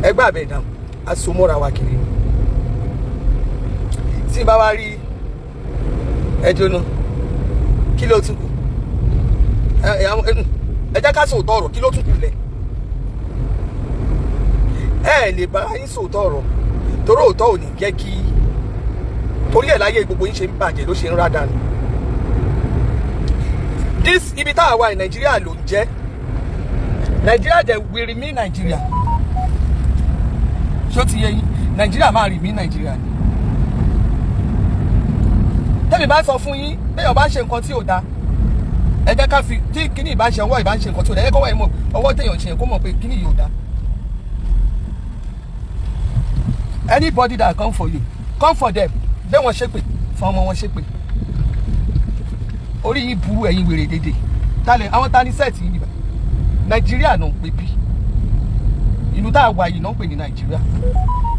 Ẹgbẹ́ àbẹ̀ ìdáhùn asomọ́ra wa kiri ni. Tí n bá wá rí ẹjọ́ náà, kí ló tún kù? Ẹ jẹ́ ká sòótọ́ ọ̀rọ̀. Kí ló tún kù lẹ̀? Ẹ lè bá yín sòótọ́ ọ̀rọ̀, torí òótọ́ ò ní jẹ́ kí torí ẹ̀ láyé gbogbo yín ṣe ń bàjẹ́, ló ṣe ń rádànù. This ibi tá a wà ní Nàìjíríà ló ń jẹ́ Nàìjíríà dẹ̀ will remain Nàìjíríà. Ṣó ti yé yín? Nàìjíríà máa remain Nàìjíríà ni. Tẹ́mi bá sọ fún yín, téèyàn bá ń ṣe nǹkan tí ò dáa, ẹ jẹ́ ká fi tí kíní ìbá ń ṣe, ọwọ́ ìbá ń ṣe nǹkan tí ò dáa, ẹ jẹ́ kọ́wọ́ ẹ̀ mọ̀ ọwọ́ téèyàn ṣe, kó mọ̀ pé kíní yìí ò dáa. Anybody that come for you, come for them. Gbé wọn ṣépè fún ọmọ wọn, ṣépè. Orí yín burú, ẹ̀yin wèrè dédé talẹ̀. Àwọn ta ní set yìí níbà? Nàìjíríà náà ń pè bí ìlú tá a wà yìí náà ń pè ní Nàìjíríà.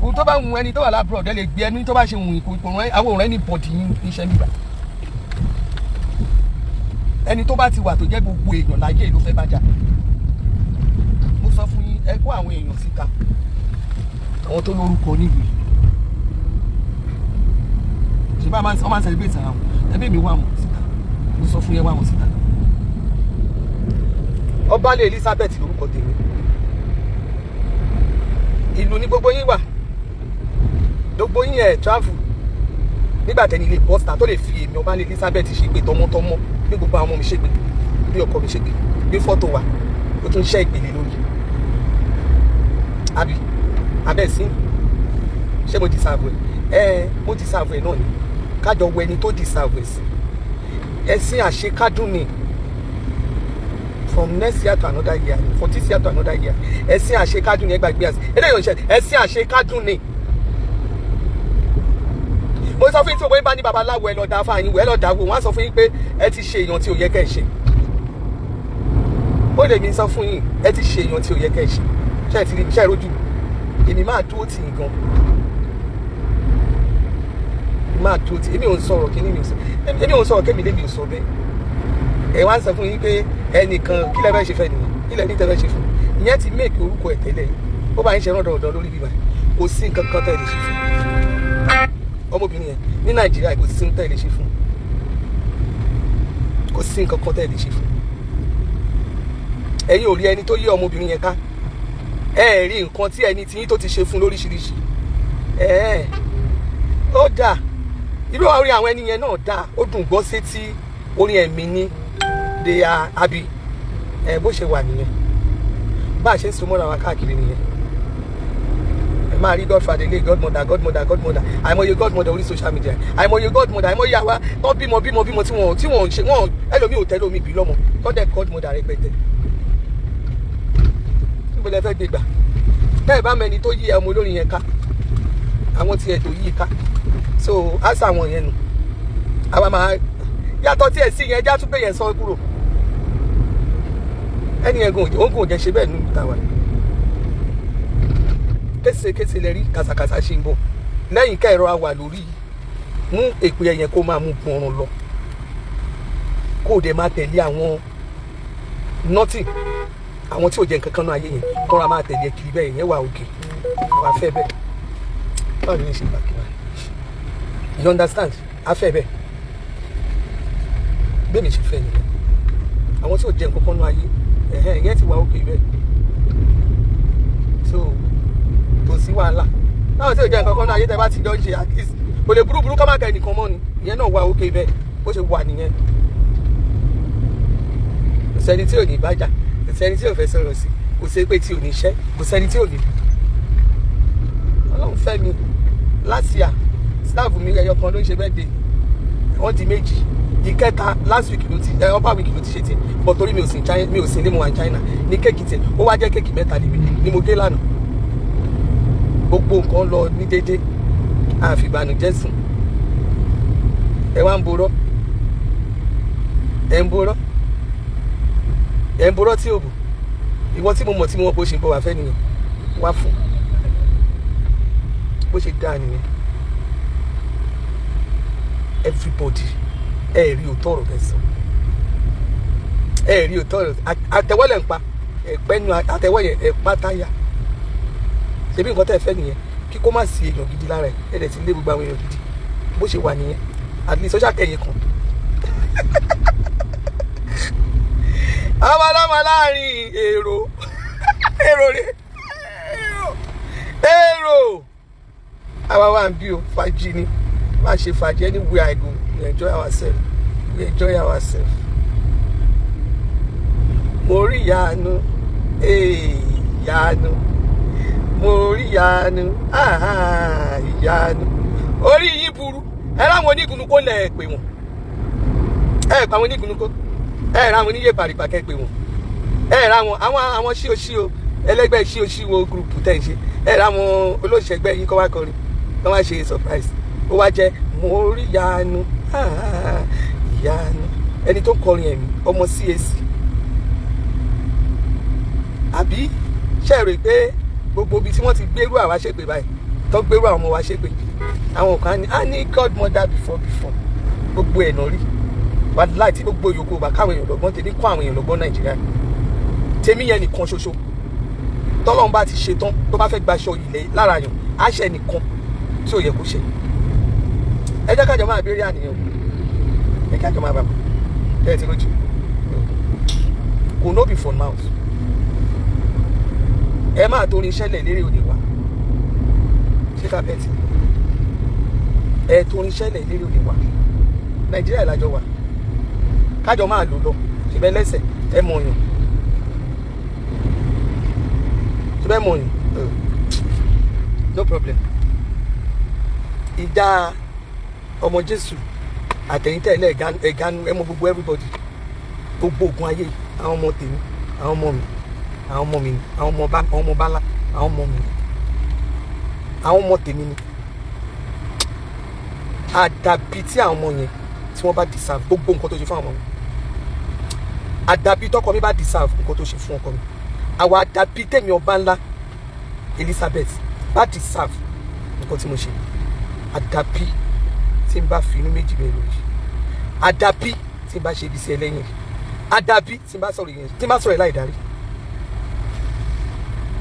Ohun tó bá wù ẹni tó wà l'abroad, ẹ lè gbé ẹni tó bá ṣe wù kò rán àwọn òrẹ́ ní bọ̀dì yín níṣẹ́ níbà. Ẹni tó bá ti wà tó jẹ́ gbogbo èèyàn láyé ló fẹ́ bá jà. Mo sọ fún yín, ẹ kó àwọn èèyàn síta, àwọn tó lórúkọ nílùú yìí. Ṣe bá wọ́n máa ń celebrate ara wọn? Ẹbí mi, wá wọn síta. Mo sọ fún yẹn, wá wọn síta. Ọbalẹ̀ Elizabeth lórúkọ tèmi. Ìlú ní gbogbo yín wà, gbogbo yín ẹ̀ travel. Nígbà tẹ́ni lè bọ́sítà tó lè fi èmi Ọbalẹ̀ Elizabeth ṣépè tọmọtọmọ, bí gbogbo àwọn ọmọ mi ṣépè, bí ọkọ mi ṣépè, bí fọ́tò wa, ó tún ṣẹ́ ìpele lórí àbí abẹ́ sí. Ṣé mo deserve ẹ? Ẹ mo deserve ẹ náà ni. Kájọ wo ẹni tó deserve ẹ sí. Ẹ̀sìn àṣekádùn ni, from next year to another year, from this year to another year. Ẹ̀sìn àṣekádùn ni. Ẹ gbàgbé àṣẹ eléyìí ò ń ṣe ẹ̀sìn àṣekádùn ni. Mo sọ fún yín, tí òwe bá ní babaláwo, ẹ lọ da fáyín, ẹ lọ dà wò. Wọ́n á sọ fún yín pé ẹ ti ṣe èèyàn tí ò yẹ kẹ́ ẹ ṣe. Ó lè mi sọ fún yín, ẹ ti ṣe èèyàn tí ò yẹ kẹ́ ẹ ṣe. Ṣe ẹ ti rí? Ṣe ẹ rójú èmi? Máa dúró tì yín gan, máa dúró tì. Èmi ò ń sọ̀rọ̀ kí ni mi ò sọ. Èmi ò ń sọ̀rọ̀ kémi lémi ò sọ bẹ́ẹ̀. Ẹ wá ń sọ fún yín pé ẹnìkan, kí lẹ fẹ́ ṣe fẹ́ nìyẹn? Kí lẹ ní tẹ́ fẹ́ ṣe fún ìyẹn? Ti make orúkọ ẹ̀ tẹ́lẹ̀, ó bá yín ṣe rán dandan lórí bíbá. Kò sí nǹkan kan tẹ́ ẹ lè ṣe fún ọmọbìnrin yẹn ní Nàìjíríà. Kò sí nǹkan tẹ́ ẹ lè ṣe fún. Kò sí nǹkan kan tẹ́ ẹ lè ṣe fún. Ẹ̀yin ò rí ẹni tó yé ọmọbìnrin yẹn ká. Ẹ rí nǹkan tí ẹni tí yín tó ti ṣe fún lóríṣiríṣi. Ẹ ó dáa, irú orin àwọn ẹni yẹn náà dáa, ó dùn gbọ́ sétí. Orin ẹ̀mí ni they are happy. Ẹ bó ṣe wà nìyẹn, bá a ṣe ń so mọ́ra wa káàkiri nìyẹn. Ẹ máa rí godfather ilé, godmother, godmother, godmother, àìmọye godmother orí social media, àìmọye godmother, àìmọye àwa tó bímọ bímọ bímọ tí wọ́n ṣe wọ́n. Ẹlòmíì ò tẹ́lẹ̀ omi bí lọ́mọ tó dẹ̀ godmother rẹpẹtẹ. Níbo lẹ fẹ́ gbé gbà? Tẹ́ ẹ bá mẹni tó yí ọmọ olórin yẹn ká, àwọn tiẹ̀ tó yí ká, so àṣà àwọn yẹn nù. Àwa máa yàtọ̀ tí ẹ̀ sí yẹn, já tún pé yẹn sọ kúrò. Ẹni yẹn gùn òun kò jẹ́ ṣe bẹ́ẹ̀ nínú tàwa. Kése kése lẹ rí, kàsàkàsà ṣe ń bọ̀ lẹ́yìn. Kẹ́ẹ̀rọ wà lórí mú èpè ẹ̀yẹn, kó máa mú gbọ̀nràn lọ, kó o dẹ̀ máa tẹ̀lé àwọn nothing, àwọn tí ò jẹ́ nǹkan kan náà ayé yẹn, kọ́ra máa tẹ̀lé kiri bẹ́ẹ̀ yẹn wà òkè wà fẹ́ bẹ́ẹ̀. Báwo ni ṣe gbà kí wá? You understand? Afẹ́ bẹ́ẹ̀, bẹ́ẹ̀ mi ṣe fẹ́ nìyẹn. Àwọn tí ò jẹ́ nǹkan kan náà ayé ẹ̀hẹ́n ìyẹn ti wà òkè bẹ́ẹ̀, so kò sí wàhálà. Táwọn tí ò jẹ́ nǹkan kan náà ayé, tẹ́ bá ti jọ ń ṣe, at least kò lè burúburú ká má kẹ́ ẹnìkan mọ́ ni. Ìyẹn náà wà òkè bẹ́ẹ̀, bó ṣe wà nìyẹn. Kò sẹ́ni tí ò ní bájà, kò sẹ́ni tí ò fẹ́ sọ̀rọ̀ sí, kò sí pé tí ò ní ṣẹ́, kò sẹ́ni tí ò ní bù. Ọlọ́run fẹ́ mi. Last year, staff mi ẹyọ kan ló ń ṣe birthday, wọ́n di méjì. Ìkẹta, last week ló ti ẹ, upper week ló ti ṣe tiẹ̀, but torí mi ò sí China, mi ò sí ilé, mo wà ní China ní cake tiẹ̀, ó wá jẹ́ cake mẹ́ta níbi ni mo gé lánàá. Gbogbo nǹkan lọ ní déédéé, àfi ìbànújẹ́ sùn. Ẹ wá ń borọ́, ẹ ń borọ́, ẹ ń borọ́ tí ò bò. Ìwọ tí mo mọ̀, tí mo mọ̀ bó ṣe ń bọ̀ wá fẹ́ nìyẹn, wá fún bó ṣe dáa nìyẹn. Everybody, ẹ rí òótọ́ ọ̀rọ̀ bẹ́ẹ̀ sọ, ẹ rí òótọ́ ọ̀rọ̀. Àtẹ̀wọ́lẹ̀ ń pa ẹ̀pẹ́nu àtẹ̀wọ́ yẹn, ẹ̀ pátáyà. Ṣebí nǹkan tẹ́ ẹ fẹ́ nìyẹn, kí kó má sí èèyàn gidi lára ẹ̀. Ẹ̀ dẹ̀ ti lé gbogbo àwọn èèyàn gidi bó ṣe wà nìyẹn. At least ó ṣàkẹyìn kan àwọn ọlọ́mọ láàrin èrò èrò rẹ̀ èrò àwa wà ń bí o. Fàájì ni, má ṣe fàájì. Anywhere I go, we enjoy ourselves, we enjoy ourselves. Mo rí ìyanu, ìyanu, mo rí ìyanu, ìyanu. Orí yín burú. Ẹ ráwọn onígunukó lẹ pè wọn, ẹ pa àwọn onígunukó, ẹ ráwọn oníyè pàrìpà kẹ pè wọn, ẹ ráwọn àwọn ṣíoṣío ẹlẹgbẹ́ ṣíoṣío group tẹ̀ ń ṣe, ẹ ráwọn olóṣègbè yín kọ́ wá kọrin, kọ́ wá ṣe surprise. Ó wá jẹ́ mo rí ìyanu, ìyanu. Ẹni tó kọrin ẹ̀mí ọmọ CAC àbí? Ṣe rò pé gbogbo ibi tí wọ́n ti gbérú àwa ṣépè báyìí, tó gbérú àwọn ọmọ wa ṣépè, àwọn kan á ní godmother before gbogbo ẹ̀ náà rí wàláì tí gbogbo yòókù bá káwọn èèyàn lọ́gbọ́n. Tèmi kọ́ àwọn èèyàn lọ́gbọ́n Nàìjíríà. Tèmi yẹn nìkan ṣoṣo, tọ́lọ́run bá ti ṣe tán, tó bá fẹ́ gbaṣọ ilẹ̀ lára yàn, á ṣe nìkan tí ò yẹ kó ṣe. Ẹ jẹ́ kájọ máa béèrè àníyàn, ẹ kájọ máa bàbà ẹ ti lójú kò no be for mouth. Ẹ máa torí iṣẹ́ lẹ̀ lérè òde wa ṣé kápẹ́ẹ̀tì ẹ torí iṣẹ́ lẹ̀ lérè òde wa. Nàìjíríà ìlàjọ wa, kájọ máa lò lọ. Ṣùgbọ́n lẹ́sẹ̀ ẹ mọ̀ yàn, ṣùgbọ́n ẹ mọ̀ yàn, no problem. Ìdá ọmọ Jésù àtẹ̀yìntẹ̀lẹ̀ ẹ̀gánu ẹ mọ̀ gbogbo everybody, gbogbo ogun ayé, àwọn ọmọ tèmi, àwọn ọmọ mi, àwọn ọmọ mi, àwọn ọmọ bá, àwọn ọmọ bálá, àwọn ọmọ mi, àwọn ọmọ tèmi ni. Àdàbí tí àwọn ọmọ yẹn tí wọ́n bá deserve gbogbo nǹkan tó ṣe fún àwọn ọmọ mi, àdàbí tọkọ mi bá deserve nǹkan tó ṣe fún ọkọ mi, àwọn àdàbí tèmi ọba ńlá Elizabeth bá deserve nǹkan tí mo ṣe, àdàbí tí n bá fi inú méjì bẹ́ẹ̀ lórí, àdàbí tí n bá ṣe ibi sí ẹlẹ́yìn, àdàbí tí n bá sọ̀rọ̀ yẹn, tí n bá sọ̀rọ̀ ẹ̀ láì darí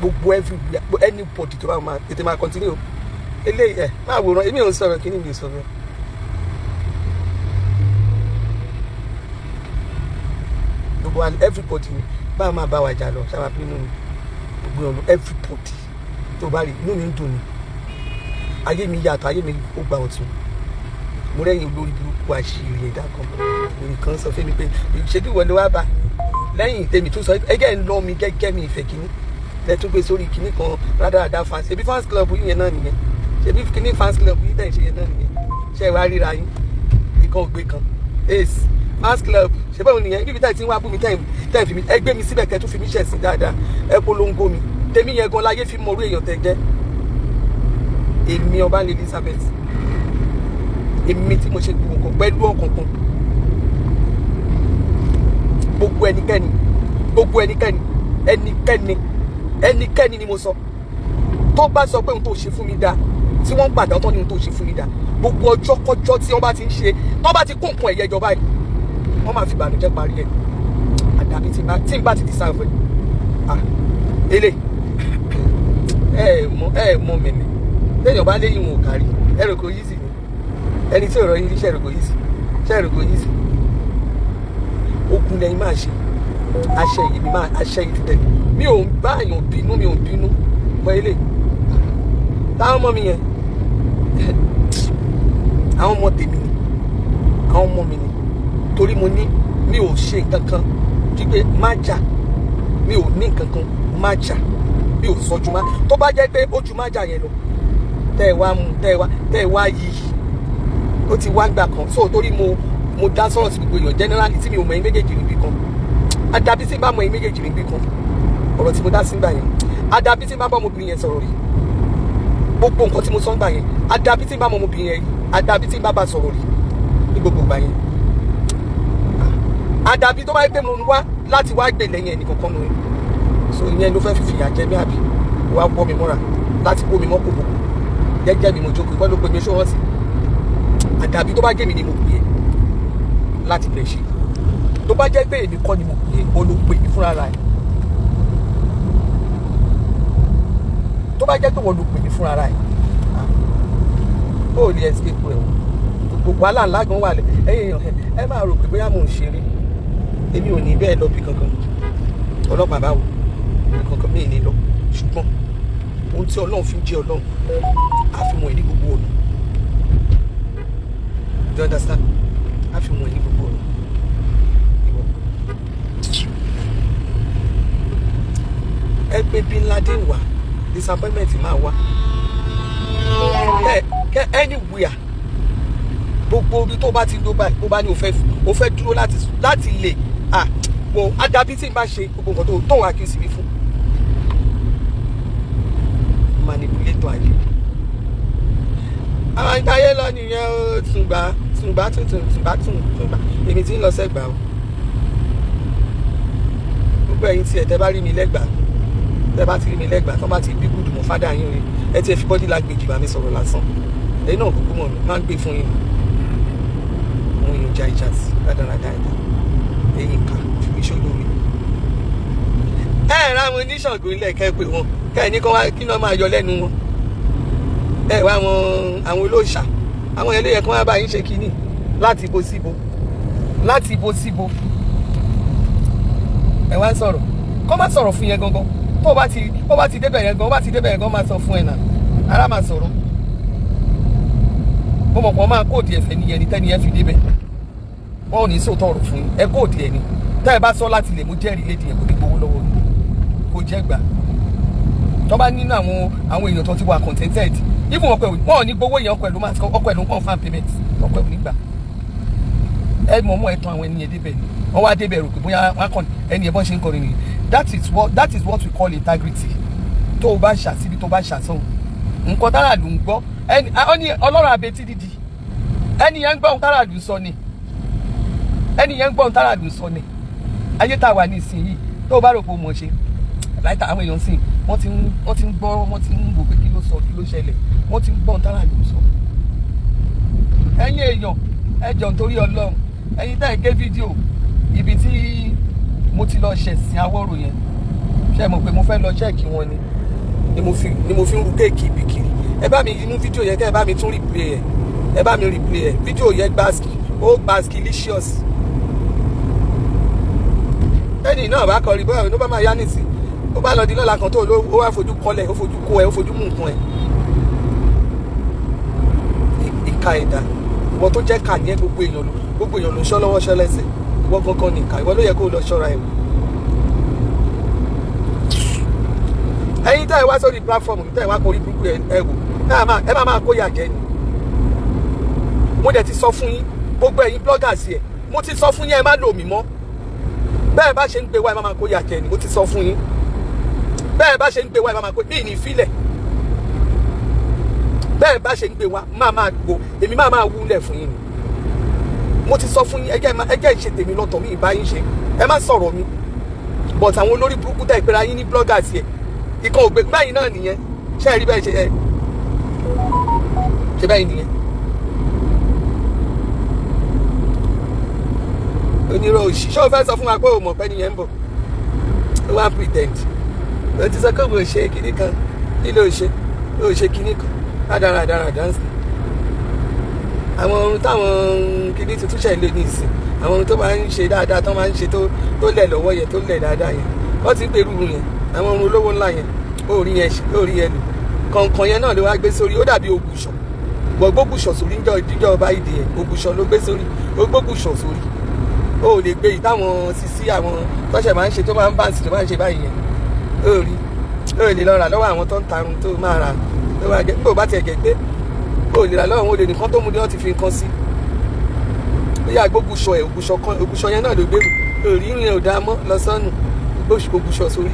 gbogbo everywhere, anybody tó bá máa tètè máa continue eléyìí, ẹ máa wòran. Èmi ò ń sọ̀rọ̀ kí ni mi ò sọ̀rọ̀. Gbogbo everybody ni báwa máa bá wa jà lọ sábà bínú ni gbogbo ọ̀nà. Everybody tó bá rí, inú mi ń dùn ni. Ayé mi yàtọ̀, ayé mi ó gba ọ̀tun. Mo rẹ́yìn olórí burúkú àṣírí ẹ̀dá kan lórí kan sọ fún mi pé ṣé bí wọlé wá bá lẹ́yìn tèmi tún sọ ẹgẹ́ ń lọ mi gẹ́gẹ́ mi ìfẹ́ kínní lẹ́tún gbé sórí kínní kan rádaràda fans. Ṣebí fans club yìí yẹn náà nìyẹn? Ṣebí kínní fans club yìí tẹ̀ ń ṣe yẹn náà nìyẹn? Ṣe wá ríra yín ìkan ògbé kan ace fans club ṣe báwo nìyẹn? Bíbi táyì tí ń wá bú mi, tẹ̀ fi mi, ẹ gbé mi síbẹ̀, kẹ́ tún fi mí ṣẹ̀sín dáadáa, ẹ polongo mi. Tèmi yẹn gan láyé fi mọ orí èèyàn tẹ̀ jẹ́. Èmi ọba Elizabeth, èmi tí mo ṣe gbogbo nǹkan pẹ̀lú ọ̀kọ̀ọ̀kan, gbogbo ẹnikẹ́ni, gbogbo ẹnikẹ́ni, ẹnikẹ́ni, ẹnikẹ́ni ni mo sọ tó bá sọ pé ohun tó ṣe fún mi dáa, tí wọ́n ń padà ọ̀tọ̀ ní ohun tó ṣe fún mi dáa, gbogbo ọjọ́ kọjọ́ tí wọ́n bá ti ń ṣe, tó bá ti kó nǹkan ẹ̀yẹ ìjọba yìí, wọ́n máa fi ìbànújẹ́ parí ẹ̀. Àdàbí tí n bá ti deserve ẹ̀. Ah, ele ẹ mọ mẹ̀mẹ̀ téèyàn bá léyìn wọn ò kárí. Ẹ rò kò yí sí ni ẹni tí ọ̀rọ̀ yín ṣe rò kò yí sí, ṣe rò kò yí sí. Ogun lẹ́yìn máa ṣe aṣẹ yìí mi máa aṣẹ yìí ti tẹ̀lé. Mi ò ń bá èèyàn bínú, mi ò ń bínú bọ́ ilé táwọn ọmọ mi yẹn, àwọn ọmọ tèmi ni, àwọn ọmọ mi ni, torí mo ní mi ò ṣe nǹkan kan wípé má jà. Mi ò ní nǹkan kan má jà, mi ò sọ ju má tó bá jẹ́ pé ó ju má jà yẹn lọ, tẹ́ ẹ wá mú, tẹ́ ẹ wá yí, ó ti wá gbà kan so. Torí mo dá sọ̀rọ̀ sí gbogbo èèyàn generally tí mi ò mọ ẹ̀yin méjèèjì níbì kan. Àdàbí tí n bá mọ ẹ̀yin méjèèjì níbì kan, ọ̀rọ̀ tí mo dá sí gbà yẹn, àdàbí tí n bá bá ọmọbìnrin yẹn sọ̀rọ̀ rí, gbogbo nǹkan tí mo sọ gbà yẹn, àdàbí tí n bá mọ ọmọbìnrin yẹn rí, àdàbí tí n bá bá sọ̀rọ̀ rí ní gbogbo ìgbà yẹn, àdàbí tó bá yẹ pé mo ń wá láti wá gbè lẹ́yìn ẹnì kankan nù. So ìyẹn ló fẹ́ fi fìyà jẹ mí, àbí wàá wọ́ mi mọ́ra láti kó mi mọ́ kòkòkò jẹ́jẹ́ mi mo jókòó ìwọ́n ló pe mi ṣó rántí. Àdàbí tó bá jẹ́ mi ni mo pè é láti bẹ̀ ṣe. Tó bá jẹ́ pé èmi kọ́ ni mo pè é, ó ló pè mí fúnra rẹ̀. Tó bá jẹ́ pé wọ́n ló pè mí fúnra rẹ̀, ó lè escape ẹ̀ o. Gbogbo wàhálà ńlá gan wà. Ẹ̀yìn èèyàn, ẹ máa rò pé bóyá mò ń ṣeré. Èmi ò ní bẹ́ẹ̀ lọ bí kankan. Ọlọ́pàá báwo kankan mí ní lọ. Ṣùgbọ́n ohun tí Ọlọ́run fi ń jẹ́ Ọlọ́run, á fi wọ̀n ní gbogbo ọ̀nà. Do you understand? Á fi wọ̀n ní gbogbo ọ̀nà. Ìwọ ẹ pé Bin Laden wá, disappointment máa wá. Kẹ kẹ anywhere, gbogbo ibi tó bá ti ń dó báyìí, tó bá ní o fẹ́ dúró láti lè ah wo adabi tí n bá ṣe gbogbo nǹkan tó ń accuse mi fún, manipulator ayé, àwọn ìtayé lọ nìyẹn o. Tùǹgbà tùǹgbà tùǹtùǹ tùǹgbà tùǹgbà, èmi tí ń lọ sẹ́gbà o. Gbogbo ẹ̀yin tí ẹ̀ tẹ́ bá rí mi lẹ́gbàá, tẹ́ bá ti rí mi lẹ́gbàá, tọ́ bá ti bí gùdù mọ́ fádà yín rí, ẹ ti ẹ fi body language bá mi sọ̀rọ̀ lásán, ẹ̀yin náà kúkú mọ̀ mi máa ń gbé fún yín. Àwọn èèyàn já ìjà sí rádaràdà ẹ̀dá, ẹ̀yìn ká fi iṣẹ́ olóore. Ẹ ra àwọn oníṣàngó ilẹ̀, kẹ́ pé wọn kẹ́ ẹ ní kán wá kí náà máa yọ lẹ́nu wọn. Ẹ wá àwọn olóòṣà, àwọn yẹn ló yẹ kán wá bá yín ṣe kínní láti ibo síbo, láti ibo síbo. Ẹ wá ń sọ̀rọ̀, kọ́ má sọ̀rọ̀ fún yẹn gangan. Tó bá ti ó bá ti débẹ̀ yẹn gan, ó bá ti débẹ̀ yẹn gan, máa sọ fún ẹ náà, ara máa sọ̀rọ̀. Mo mọ̀ pé wọ́n máa code ẹ̀fẹ̀ nìyẹn ni tẹ́ni yẹn fi débẹ̀. Wọ́n ò ní sòótọ́ ọ̀rọ̀ fún yín, ẹ code ẹ̀ ni. Tẹ́ ẹ bá sọ láti lè mú jẹ́rìí lédi yẹn, kò ní gbowó lọ́wọ́ yín, kò jẹ́ gbà. Tó bá nínú àwọn èèyàn tó ti wà contented, even ọkọ ẹ̀ wọn ò ní gbowó yẹn. Ọkọ ẹ̀ ló máa, ọkọ ẹ̀ ló ń confirm payment, ọkọ ẹ̀ ò ní gbà. Ẹ mọ̀ mọ́ ẹ tán àwọn ẹni yẹn débẹ̀ ni wọ́n wá débẹ̀, rò pé bóyá wọ́n kàn ẹni yẹn bọ́n ṣe ń kọrin nìyẹn. That is what we call integrity. Tó o bá ṣà síbi, tó o bá ṣà sọ́hùn, nǹkan tára ló ń gbọ́. Ẹni ọ ní ọlọ́run àbetí dídì, ẹni yẹn ń gbọ́ ohun tára ló ń sọ ni, ẹni yẹn ń gbọ́ ohun tára ló ń sọ ni. Ayé tá a wà ní ìsinyìí, tó o bá rò pé o mọ̀ ṣe láìta, àwọn èèyàn sìn wọ́n ti ń gbọ́, wọ́n ti ń wò pé kí ló sọ, kí ló ṣẹlẹ̀. Wọ́n ti ń gbọ́ ohun tára ló ń sọ. Ẹ̀yin èèyàn, ẹ jọ̀ọ́, nítorí Ọlọ́run, ẹ̀yin tá ẹ̀ gé fídíò ibi tí mo ti lọ ṣẹ̀sìn awọ́rò yẹn, ṣe mọ̀ pé mo fẹ́ lọ check wọn ni ni mo fi ń ru cake ibi kiri. Ẹ bá mi inú fídíò yẹn, kẹ́ ẹ bá mi tún replay ẹ, ẹ bá mi replay ẹ. Fídíò yẹn gbàsíkì, ó gbàsíkì licious. Ẹnì náà bá kọrin bóyá ló bá máa yá nìsín, ó bá lọ di lọ́la kan tó ó wá fojú kọlẹ̀, ó fojú kó ẹ, ó fojú mú nǹkan ẹ. Ìka ẹ̀dá, ìwọ tó jẹ́ kà ní ẹ, gbogbo èèyàn ló ṣọ́ lọ́wọ́ ṣọ́ lẹ́sẹ̀. Ìwọ gangan nìka, ìwọ ló yẹ kó o lọ ṣọ́ra ẹ̀ wò. Ẹ̀yin tẹ́ ẹ wá sórí platform, tẹ́ ẹ wá kórí burúkú, ẹ wò, ẹ má máa kó yà jẹ ni. Mo dẹ̀ ti sọ fún yín, gbogbo ẹ̀yin bloggers yẹ, mo ti sọ fún yín, ẹ má lò mí mọ́. Bẹ́ẹ̀ bá ṣe ń gbé wá, ẹ má máa kó yà jẹ ni. Mo ti sọ fún yín, bẹ́ẹ̀ bá ṣe ń gbé wá, ẹ má máa kó mí ní ìfilẹ̀. Bẹ́ẹ̀ bá ṣe ń gbé wá, máa máa gbó, èmi máa máa wúlẹ̀ fún yín ni. Mo ti sọ fún yín, ẹ jẹ́ ìṣe tèmi lọ́tọ̀ mi, ìbá yín ṣe, ẹ má sọ̀rọ̀ mi. But àwọn olórí burúkú tẹ̀ ìpera yín ní bloggers yẹ, ìkan ògbé báyìí náà nìyẹn. Ṣé ẹ rí bẹ́ẹ̀ ṣe ẹ ṣe báyìí nìyẹn? Onírò òṣì, ṣé o fẹ́ sọ fún wa pé o mọ̀ pé nìyẹn ń bọ̀? Ó wá pretend, o ti sọ pé o ṣe kinní kan, kí ló ṣe? O ṣe kinní kan rádaràdarà dáńsì. Àwọn ohun táwọn kinní tuntun ṣẹ̀ lé ní ìsìn, àwọn ohun tó máa ń ṣe dáadáa, tó máa ń ṣe tó lẹ̀ lọ́wọ́ yẹn, tó lẹ̀ dáadáa yẹn, wọ́n ti ń pèrú yẹn, àwọn ohun olówó ńlá yẹn, ó rí yẹn, ó rí yẹn lò. Kọ̀ǹkọ̀n yẹn náà ló wá gbé sórí, ó dàbí ògùṣọ̀ gbọ̀gbógùṣọ̀ sórí ń jọ ìdíjọ́ ọba ìdè yẹn. Ògùṣọ̀ ló gbé sórí, ó gbógùṣọ̀ sórí. Ó lè gbé yìí táwọn sisi, àwọn tọ́ṣẹ̀ máa ń ṣe, tó máa ń báǹsì, tó máa ń ṣe báyìí yẹn, ó rí, ó lè lọ rà lọ́wọ́ àwọn tó ń tarun, tó máa rà tó máa jẹ bó bá tiẹ̀ jẹ́ pé ó lè rà lọ́wọ́ àwọn olè nìkan tó mú ni wọ́n ti fi nǹkan sí. Ó yà gbógùṣọ̀ ẹ̀, ògùṣọ̀ kan, ògùṣọ̀ yẹn náà ló gbèrú. Òrí ìrìn ò dáa mọ́ lọ sọ́nù, gbógùṣọ̀ sórí,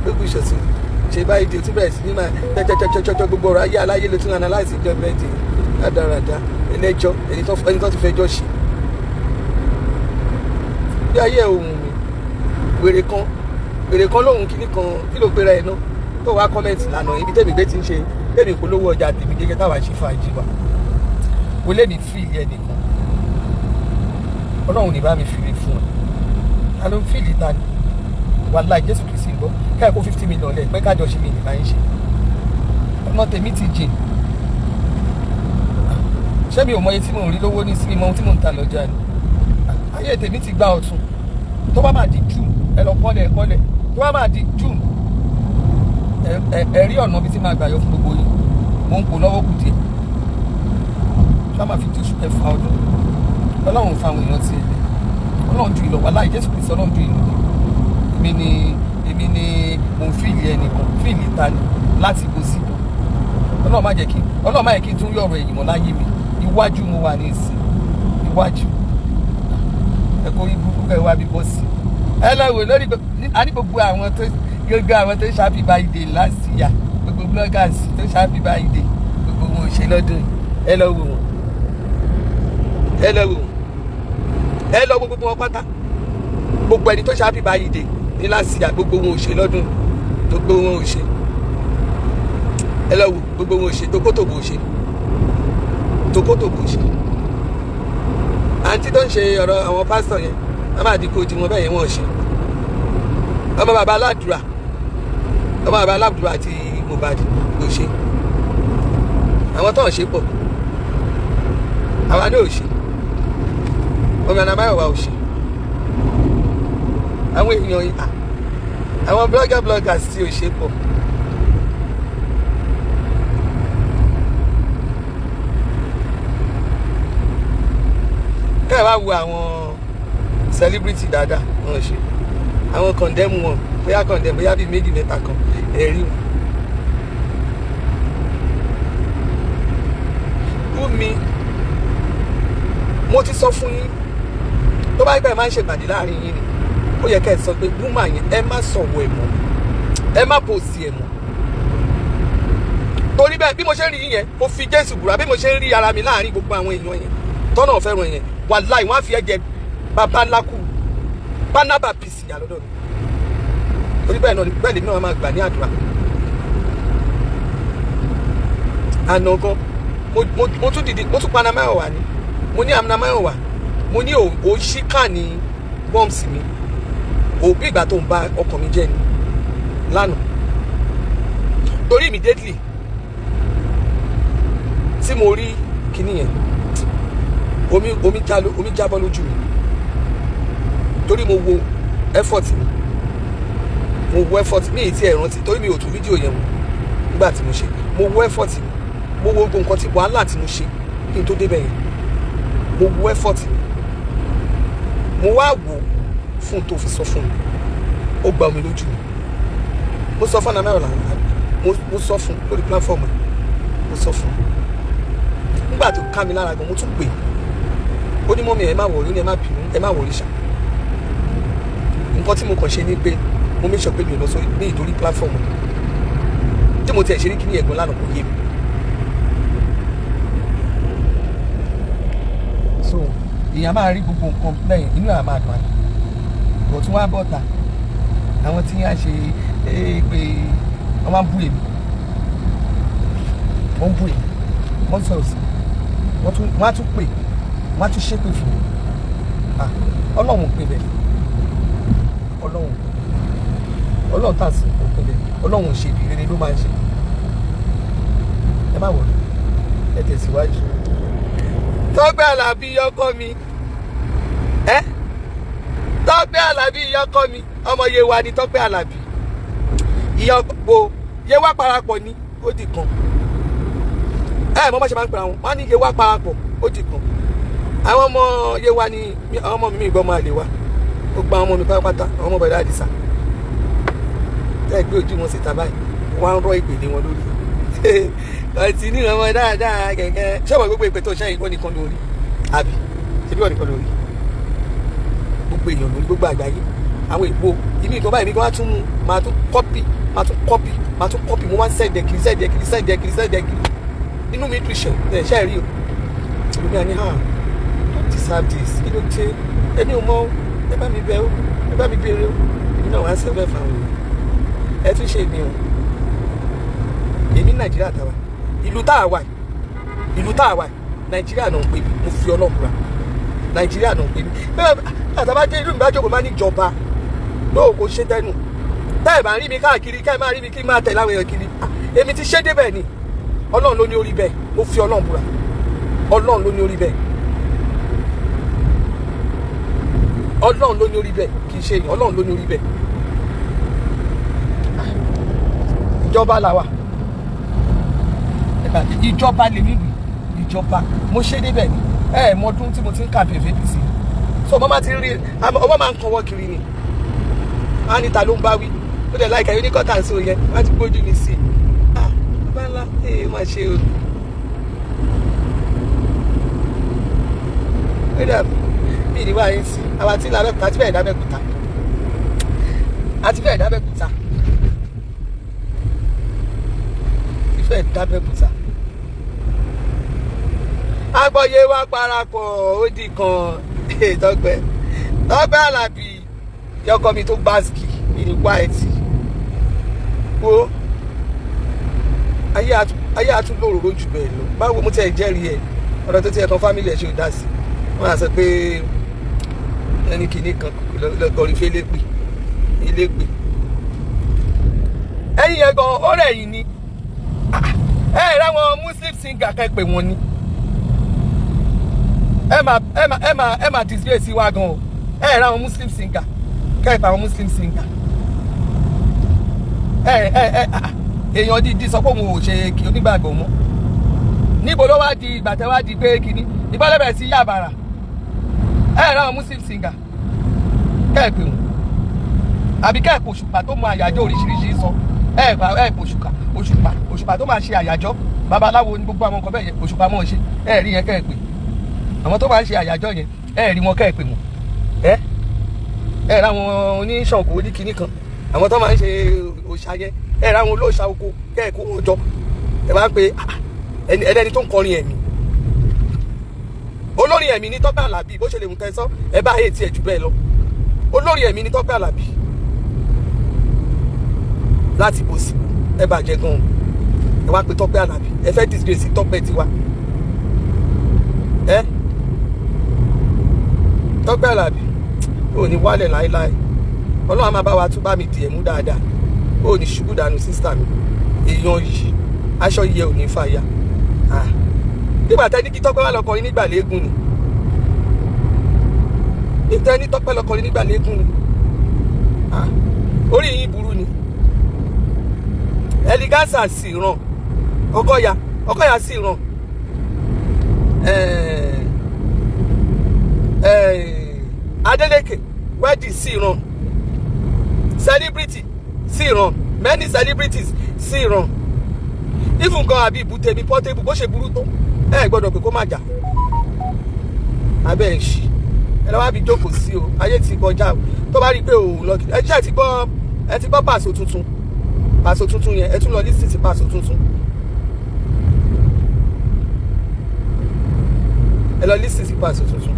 gbógùṣọ̀ sórí, ṣe báyìí di tún bẹ̀rẹ̀ sí ní máa tẹ́tẹ́tẹ́tẹ́tẹ́. Gbogbo ọ̀rọ̀ ayé aláyé ló tún analyse ìjọba ẹ̀ dì rádaràda, ẹlẹ́jọ́, ẹni tó ti fẹjọ́ ṣe bí ayé ohun mi. Wèrè kan, wèrè kan lóhun kíní kan, kí ló pera ẹ̀ náà tó wá comment lánàá ibi tèmi gbé ti ń ṣe tèmi polówó ọjà tèmi gẹ́gẹ́ táwa ṣe fàájì wa wọlé mi feel ẹnìkan. Ọlọ́run ní bá mi feel fún ẹ. Ta ló ń feel? Ta ni? Wàláì, Jésù Kristi ń gbọ́. Kẹ́ ẹ̀ kó 50 million lẹ̀ pé kájọ ṣe, mi ní bá yín ṣe. Ọ̀nà tèmi ti jìn. Ṣé mi ò mọ iye tí mò ń rí lówó ní sí, mọ ohun tí mò ń ta lọ́jà ni? Ayé tèmi ti gba ọ̀tun. Tó bá máa di June, ẹ lọ kọ́lẹ̀ kọ́lẹ̀. Tó bá máa di June, ẹ rí ọ̀nà bí tí máa gbà yọ fún gbogbo yín. Mo ń pò lọ́wọ́ kù díẹ̀. Tó bá máa fi di oṣù kẹfà ọdún, Ọlọ́run fa àwọn èèyàn tiẹ̀ lẹ̀. Ọlọ́run ju ìlọ. Wàláì, Jésù Kristi, Ọlọ́run ju ìlọ. Èmi ni mo ń feel ẹnìkan, feel ta ni láti bó síbò. Ọlọ́run má jẹ́ kí n tún rí ọ̀rọ̀ ẹ̀yìn mọ́ láyé mi. Iwájú mo wà ní ìsìn, iwájú. Ẹ kó rí burúkú kẹ́ wá bí bọ́ sí. Ẹ lọ wò lórí a ní gbogbo àwọn tó ṣe happy birthday last year, gbogbo bloggers tó ṣe happy birthday, gbogbo wọn ò ṣe lọ́dún yìí. Ẹ lọ wò wọn, ẹ lọ wò wọn, ẹ lọ wo gbogbo wọn pátá. Gbogbo ẹni tó ṣe happy birthday ní last year, gbogbo wọn ò ṣe lọ́dún, gbogbo wọn ò ṣe. Ẹ lọ wò, gbogbo wọn ò ṣe. Tókótòbò ò ṣe, tókótòbò ò ṣe. Àǹtí tó ń ṣe ọ̀rọ̀ àwọn pásítọ̀ yẹn, wọ́n máa di kó di wọn bẹ́ẹ̀ yẹn, wọ́n ò ṣe. Ọmọ bàbá aládùúrà, ọmọ bàbá aládùúrà àti Mohbad kò ṣe. Àwọn tó ń ṣe pọ̀. Àwa náà ò ṣe. Ọmọ Anamáyọ̀wá ò ṣe. Àwọn èèyàn, àwọn bloggers tí ò ṣe pọ̀. Kẹ́ ẹ̀ wá wo àwọn celebrity dáadáa, wọ́n ṣe. Àwọn condemn wọn, bóyá condemn, bóyá bíi méjì mẹ́ta kan ẹ̀rí wọn. Wúmi, mo ti sọ fún yín, tó bá gbà máa ń ṣèpàdé láàrin yín ni, ó yẹ kẹ́ ẹ sọ pé woman yẹn, ẹ má sọ̀rọ̀ ẹ̀ mọ́, ẹ má post ẹ̀ mọ́. Torí bẹ́ẹ̀, bí mo ṣe ń rí yín yẹn, mo fi Jésù búra, bí mo ṣe ń rí ara mi láàrin gbogbo àwọn èèyàn yẹn tọ́nà fẹ́ràn yẹn, wàláì, wọ́n á fi ẹ̀jẹ̀ bàbá ńlá kú pánábà pìsì yà lọ́dọ̀ mi. Torí bẹ́ẹ̀ náà, bẹ́ẹ̀ lèmi náà máa gbà ní àdúrà. Àná gan, mo tún dìde, mo tún pa Anamáyọ̀wá ni. Mo ní Anamáyọ̀wá, mo ní ò ṣíkà ní bọ́ǹsì mi òbí ìgbà tó ń ba ọkàn mi jẹ́ ni lánàá. Torí immediately tí mo rí kinní yẹn, omi jábọ́ lójú mi, torí mo wo effort mi, mo wo effort mi tí ẹ rántí, torí mi ò tún fídíò yẹn wò nígbà tí mo ṣe. Mo wo effort mi, mo wo gbogbo nǹkan tí wàhálà tí mo ṣe kí n tó débẹ̀ yẹn. Mo wo effort mi, mo wá wò fún tó fi sọ fún mi, ó gba omi lójú mi. Mo sọ fún Anamáyọ̀lá, mo sọ fún lórí platform ẹ̀, mo sọ fún nígbà tó ká mi lára gan. Mo tún pè, ó ní, "Mummy, ẹ má worry." Ó ní, "Ẹ má bínú, ẹ má worry ṣá." Nǹkan tí mo kàn ṣe ni pé mo make sure pé mi ò lọ sórí ní ìtorí platform tí mo tiẹ̀ ṣe ní kíní ẹ̀gbọ́n lánàá, kò yé mi. So èèyàn máa rí gbogbo nǹkan lẹ́yìn, inú ẹ̀ máa dùn àná bọ̀ tún wá bọ̀ta. Àwọn tí wọ́n á ṣe é pé wọ́n máa ń bú èmi, wọ́n ń bú èmi, wọ́n ń sọ̀rọ̀ sí mi, wọ́n á tún pè, wọ́n á tún ṣépè fún mi. Ah, Ọlọ́run ò pè bẹ́ẹ̀. Ọlọ́run tà sí kò pè bẹ́ẹ̀. Ọlọ́run ò ṣe ibi, rere ló máa ń ṣe. Ẹ má worry, ẹ tẹ̀síwájú. Tọ́pẹ́ Àlàbí ọkọ mi, ẹ Tọ́pẹ́ Àlàbí ọkọ mi, ọmọ Yewa ni Tọ́pẹ́ Àlàbí. Ìyá ọkọ Yewa parapọ̀ ni ó di kan. Ẹ mọ bá ṣe máa ń pè àwọn wọn ní Yewa parapọ̀, ó di kan. Àwọn ọmọ Yewa ni àwọn ọmọ mi, ìgbọ́ ọmọ àlè wa. Ó gba àwọn ọmọ mi pátápátá, àwọn ọmọ bẹ̀rẹ̀ àdìsá tẹ́ ẹ gbé ojú wọn síta báyìí, wọ́n á ń rọ́ ìpèlè wọn lórí ọtí ní ọmọ dáadáa kẹ̀kẹ́. Ṣé wọ́n gbogbo ìpè tó ṣe ìwọ nìkan lórí, àbí ṣé bí wọ́n nìkan lórí? Gbogbo èèyàn lórí, gbogbo àgbáyé. Àwọn èèpo ìmí ìkan báyìí mi kan wá tún mú, máa tún copy, máa tún copy, máa tún copy. Mo wá ń send ẹ̀ kiri, send ẹ̀ kiri, send ẹ̀ kiri, send ẹ̀ kiri. Inú mi dùn. Ṣe ẹ̀ ṣe rí o? Olùmí àní hàn don't deserve this. Kí ló dé? Èmi ò mọ o. Ẹ bá mi bẹ̀ o, ẹ bá mi béèrè o. Èmi náà wá ń sẹ́fẹ̀ fáwọn èèyàn. Ẹ tún ṣe mí o. Èmi Nàìjíríà tàwa, ìlú tá a wà yìí, ìlú tá a wà yìí, Nàìjíríà náà ń pè mí. Mo fi Ọlọ́run búra, Nàìjíríà náà ń pè mí. Bẹ́ẹ̀ àtàbá dé ìlú mi, bá jókòó, má ní ìjọba lóò kò ṣe tẹnu. Tẹ́ ẹ̀ bá ń rí mi káàkiri, ká ẹ máa rí mi kí n máa tẹ̀lé àwọn èèyàn kiri. Èmi ti ṣe débẹ̀ ni. Ọlọ́run ló ní orí bẹ́ẹ̀. Mo fi Ọlọ́run búra, Ọlọ́run ló ní orí bẹ́ẹ̀. Ọlọ́run ló ní orí bẹ́ẹ̀, kì í ṣe èèyàn. Ọlọ́run ló ní orí bẹ́ẹ̀. Ìjọba là wà, ìjọba lèmi wì, ìjọba mo ṣe débẹ̀ ni. Ẹ mọ ọdún tí mo ti ń kàmpé APC, so ọmọ máa ti rí, ọmọ máa ń kọwọ́ kiri ni. Wọ́n á ní ta ló ń bá wí, ó dẹ̀ láìka yóò ní kọ́tà sí òye, wọ́n á ti gbójú mi sí i. Ah, bàbá ńlá ẹ má ṣe o. Ó dà bí ìdíwọ́ ayé sí àwa tí ń lọ Abẹ́òkúta, àti bẹ́ẹ̀ dábẹ́òkúta, àti bẹ́ẹ̀ dábẹ́òkúta, ìfẹ́ dábẹ́òkúta. Agbọ́yé wa parapọ̀, ó di kan. Tọ́pẹ́, Tọ́pẹ́ Àlàbí yọkọ mi tó gbáàsì ní white wo. Ayé àtúndòrò jù bẹ́ẹ̀ lọ. Báwo mo tiẹ̀ jẹ́rìí ẹ̀, ọ̀rọ̀ tó tiẹ̀ kan family ẹ̀ ṣe ò dá sí. Wọ́n á sọ pé ẹni kìíní kan lọ́kọ̀ọ́rí fẹ́ lépè ilépè. Ẹ̀yin yẹn gan ọ̀rẹ́ yìí ni ẹ ráwọn Muslim singer kan pè wọ́n ni. Ẹ máa ẹ máa ẹ máa ẹ máa disgrace wa gan o. Ẹ ráwọn Muslim singer kẹ́ ẹ pa àwọn Muslim singer. Ẹ ẹ ẹ èèyàn dídí sọ pé òun ò ṣe kí onígbàgbọ́ mọ́. Níbo ló wá di ìgbà tẹ́ wá di pé kíní ìbálẹ̀bẹ̀ sí yàbàrà? Ẹ ráwọn Muslim singer kẹ́ ẹ pè wọ́n, àbí kẹ́ ẹ pò Òṣùpá tó mọ àyájọ́ oríṣiríṣi sọ. Ẹ pa ẹ pò Òṣùpá, Òṣùpá, Òṣùpá tó máa ṣe àyájọ́ babaláwo ní gbogbo àwọn nǹkan bẹ́ẹ̀ yẹn. Òṣùpá mọ̀ ṣe ẹ rí yẹn, kẹ́ ẹ pè àwọn tó máa ń ṣe àyájọ́ yẹn, ẹ rí wọn kẹ́ ẹ pè wọ́n. Ẹ ẹ ráwọn oníṣàngó oníkíní kan, àwọn tó máa ń ṣe òòṣà yẹn, ẹ ráwọn olóòṣà oko kẹ́ ẹ kó wọn jọ. Ẹ bá ń pe ẹni tó ń kọrin ẹ̀mí, olórin ẹ̀mí ní Tọ́pẹ́ Àlàbí. Bó ṣe lè mú kẹsán ẹ bá ayé tiẹ̀ jù bẹ́ẹ̀ lọ. Olórin ẹ̀mí ní Tọ́pẹ́ Àlàbí láti bò sí. Ẹ bàjẹ́ gan-an. Ẹ wá pe Tọ́pẹ́ Àlàbí, ẹ fẹ́ disgrace Tọ́pẹ́ tiwa. Ẹ Tọ́pẹ́ Àlàbí ò ní wálẹ̀ láéláé. Ọlọ́run á máa bá wa tún bá mi dì ẹ̀ mú dáadáa. Ò ní ṣubú dànù, sister mi. Èèyàn yìí, aṣọ yìí ẹ ò ní fàya. Nígbà tẹ́ ní kí Tọ́pẹ́ wá lọ kọrin nígbà léegun ni, nígbà ní Tọ́pẹ́ lọ kọrin nígbà léegun ni. Orí yín burú ni. Ẹlígásà sì ràn Ọkọya, Ọkọya sì ràn Adeleke wedding sì ràn, celebrity sì ràn, many celebrities sì ràn. Even gan àbí ìbútẹ́mi Portable, bó ṣe burú tó, ẹ gbọ́dọ̀ pé kó má jà abẹ́ ẹ̀ ṣì. Ẹ lọ́wọ́ àbí jókòó sí o. Ayé ti kọjá o. Tó bá rí i pé òun lọ, ẹ ṣe ti gbọ́, ẹ ti gbọ́ pàṣẹ tuntun, pàṣẹ tuntun yẹn, ẹ tún lọ lísì sí pàṣẹ tuntun. Ẹ lọ lísì sí pàṣẹ tuntun.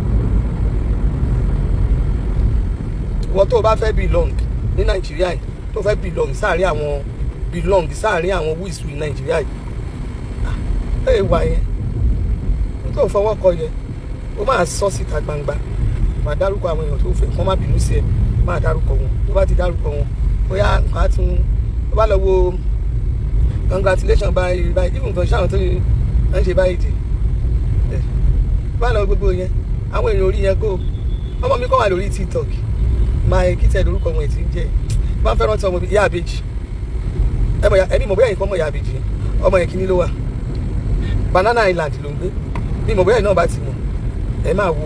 Ìwọ tó o bá fẹ́ belong ní Nàìjíríà yìí, tó fẹ́ belong sáàárín àwọn, belong sáàárín àwọn wíìsù ní Nàìjíríà yìí, ẹ wà yẹn tó fọwọ́ kọ yẹn, ó máa sọ síta gbangba, máa dárúkọ àwọn èèyàn tó fẹ́ kán má bínú sí ẹ, máa dárúkọ wọn. Tó bá ti dárúkọ wọn, bóyá nǹkan á tún tó bá lọ wo congratulation báyìí báyìí, even gan ṣáwọn tó ń ṣe báyìí dì tó bá lọ gbogbo yẹn, àwọn èèyàn orí yẹn kó ọmọ mi kọ́ wà lórí TikTok, máa kí tẹ̀ lórúkọ wọn ti ń jẹ́ máa ń fẹ́ràn tí ọmọ mi ìyá àbèjì. Ẹ mọ̀ ẹbí mọ̀ bóyá yìí kọ́ mọ̀ ìyá àbèjì yẹn, ọmọ yẹn kíní ló wà, Banana Island ló ń gbé. Bí mọ̀ bóyá yìí náà bá ti mọ̀, ẹ máa wo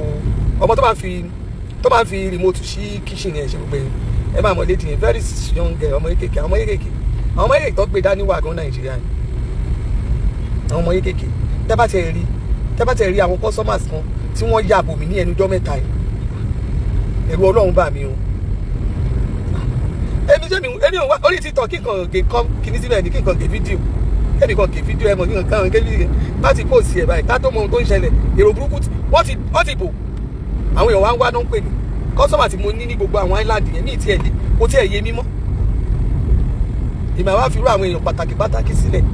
ọmọ tó máa ń fi remote sí kitchen yẹn ṣe gbogbo yẹn. Ẹ máa mọ̀ lady yẹn, very young girl, ọmọ kéékèèké, ọmọ kéékèèké, àwọn ọmọ kéékèèké tó gbé dání wà gan Nàìjíríà ni. Àwọn ọmọ kéékèèké, tẹ́ bá tẹ̀ rí àwọn customers kan tí wọ́n yà bò mí ní ẹnujọ́ mẹ́ta yìí, ẹ̀rù Ọlọ́run bà mí o. Èmi ṣé mi èmi ò wá orí TikTok kí nǹkan gé kọ́ kíní síbẹ̀ ní kí nǹkan gé fídíò, kẹ́mi kan gé fídíò, ẹ mọ̀ kí nǹkan gé fídíò láti post ẹ̀ báyìí, ká tó mọ ohun tó ń ṣẹlẹ̀. Èrò burúkú wọ́n ti bò àwọn èèyàn wá ń wá náà ń pè mí. Customer tí mo ní ní gbogbo àwọn island yẹn ní ìtí ẹ̀ lé kò tí ẹ̀ yé mímọ́. Ìmọ̀ àwa fi rú àwọn èèyàn pàtàkì pàtàkì sílẹ̀,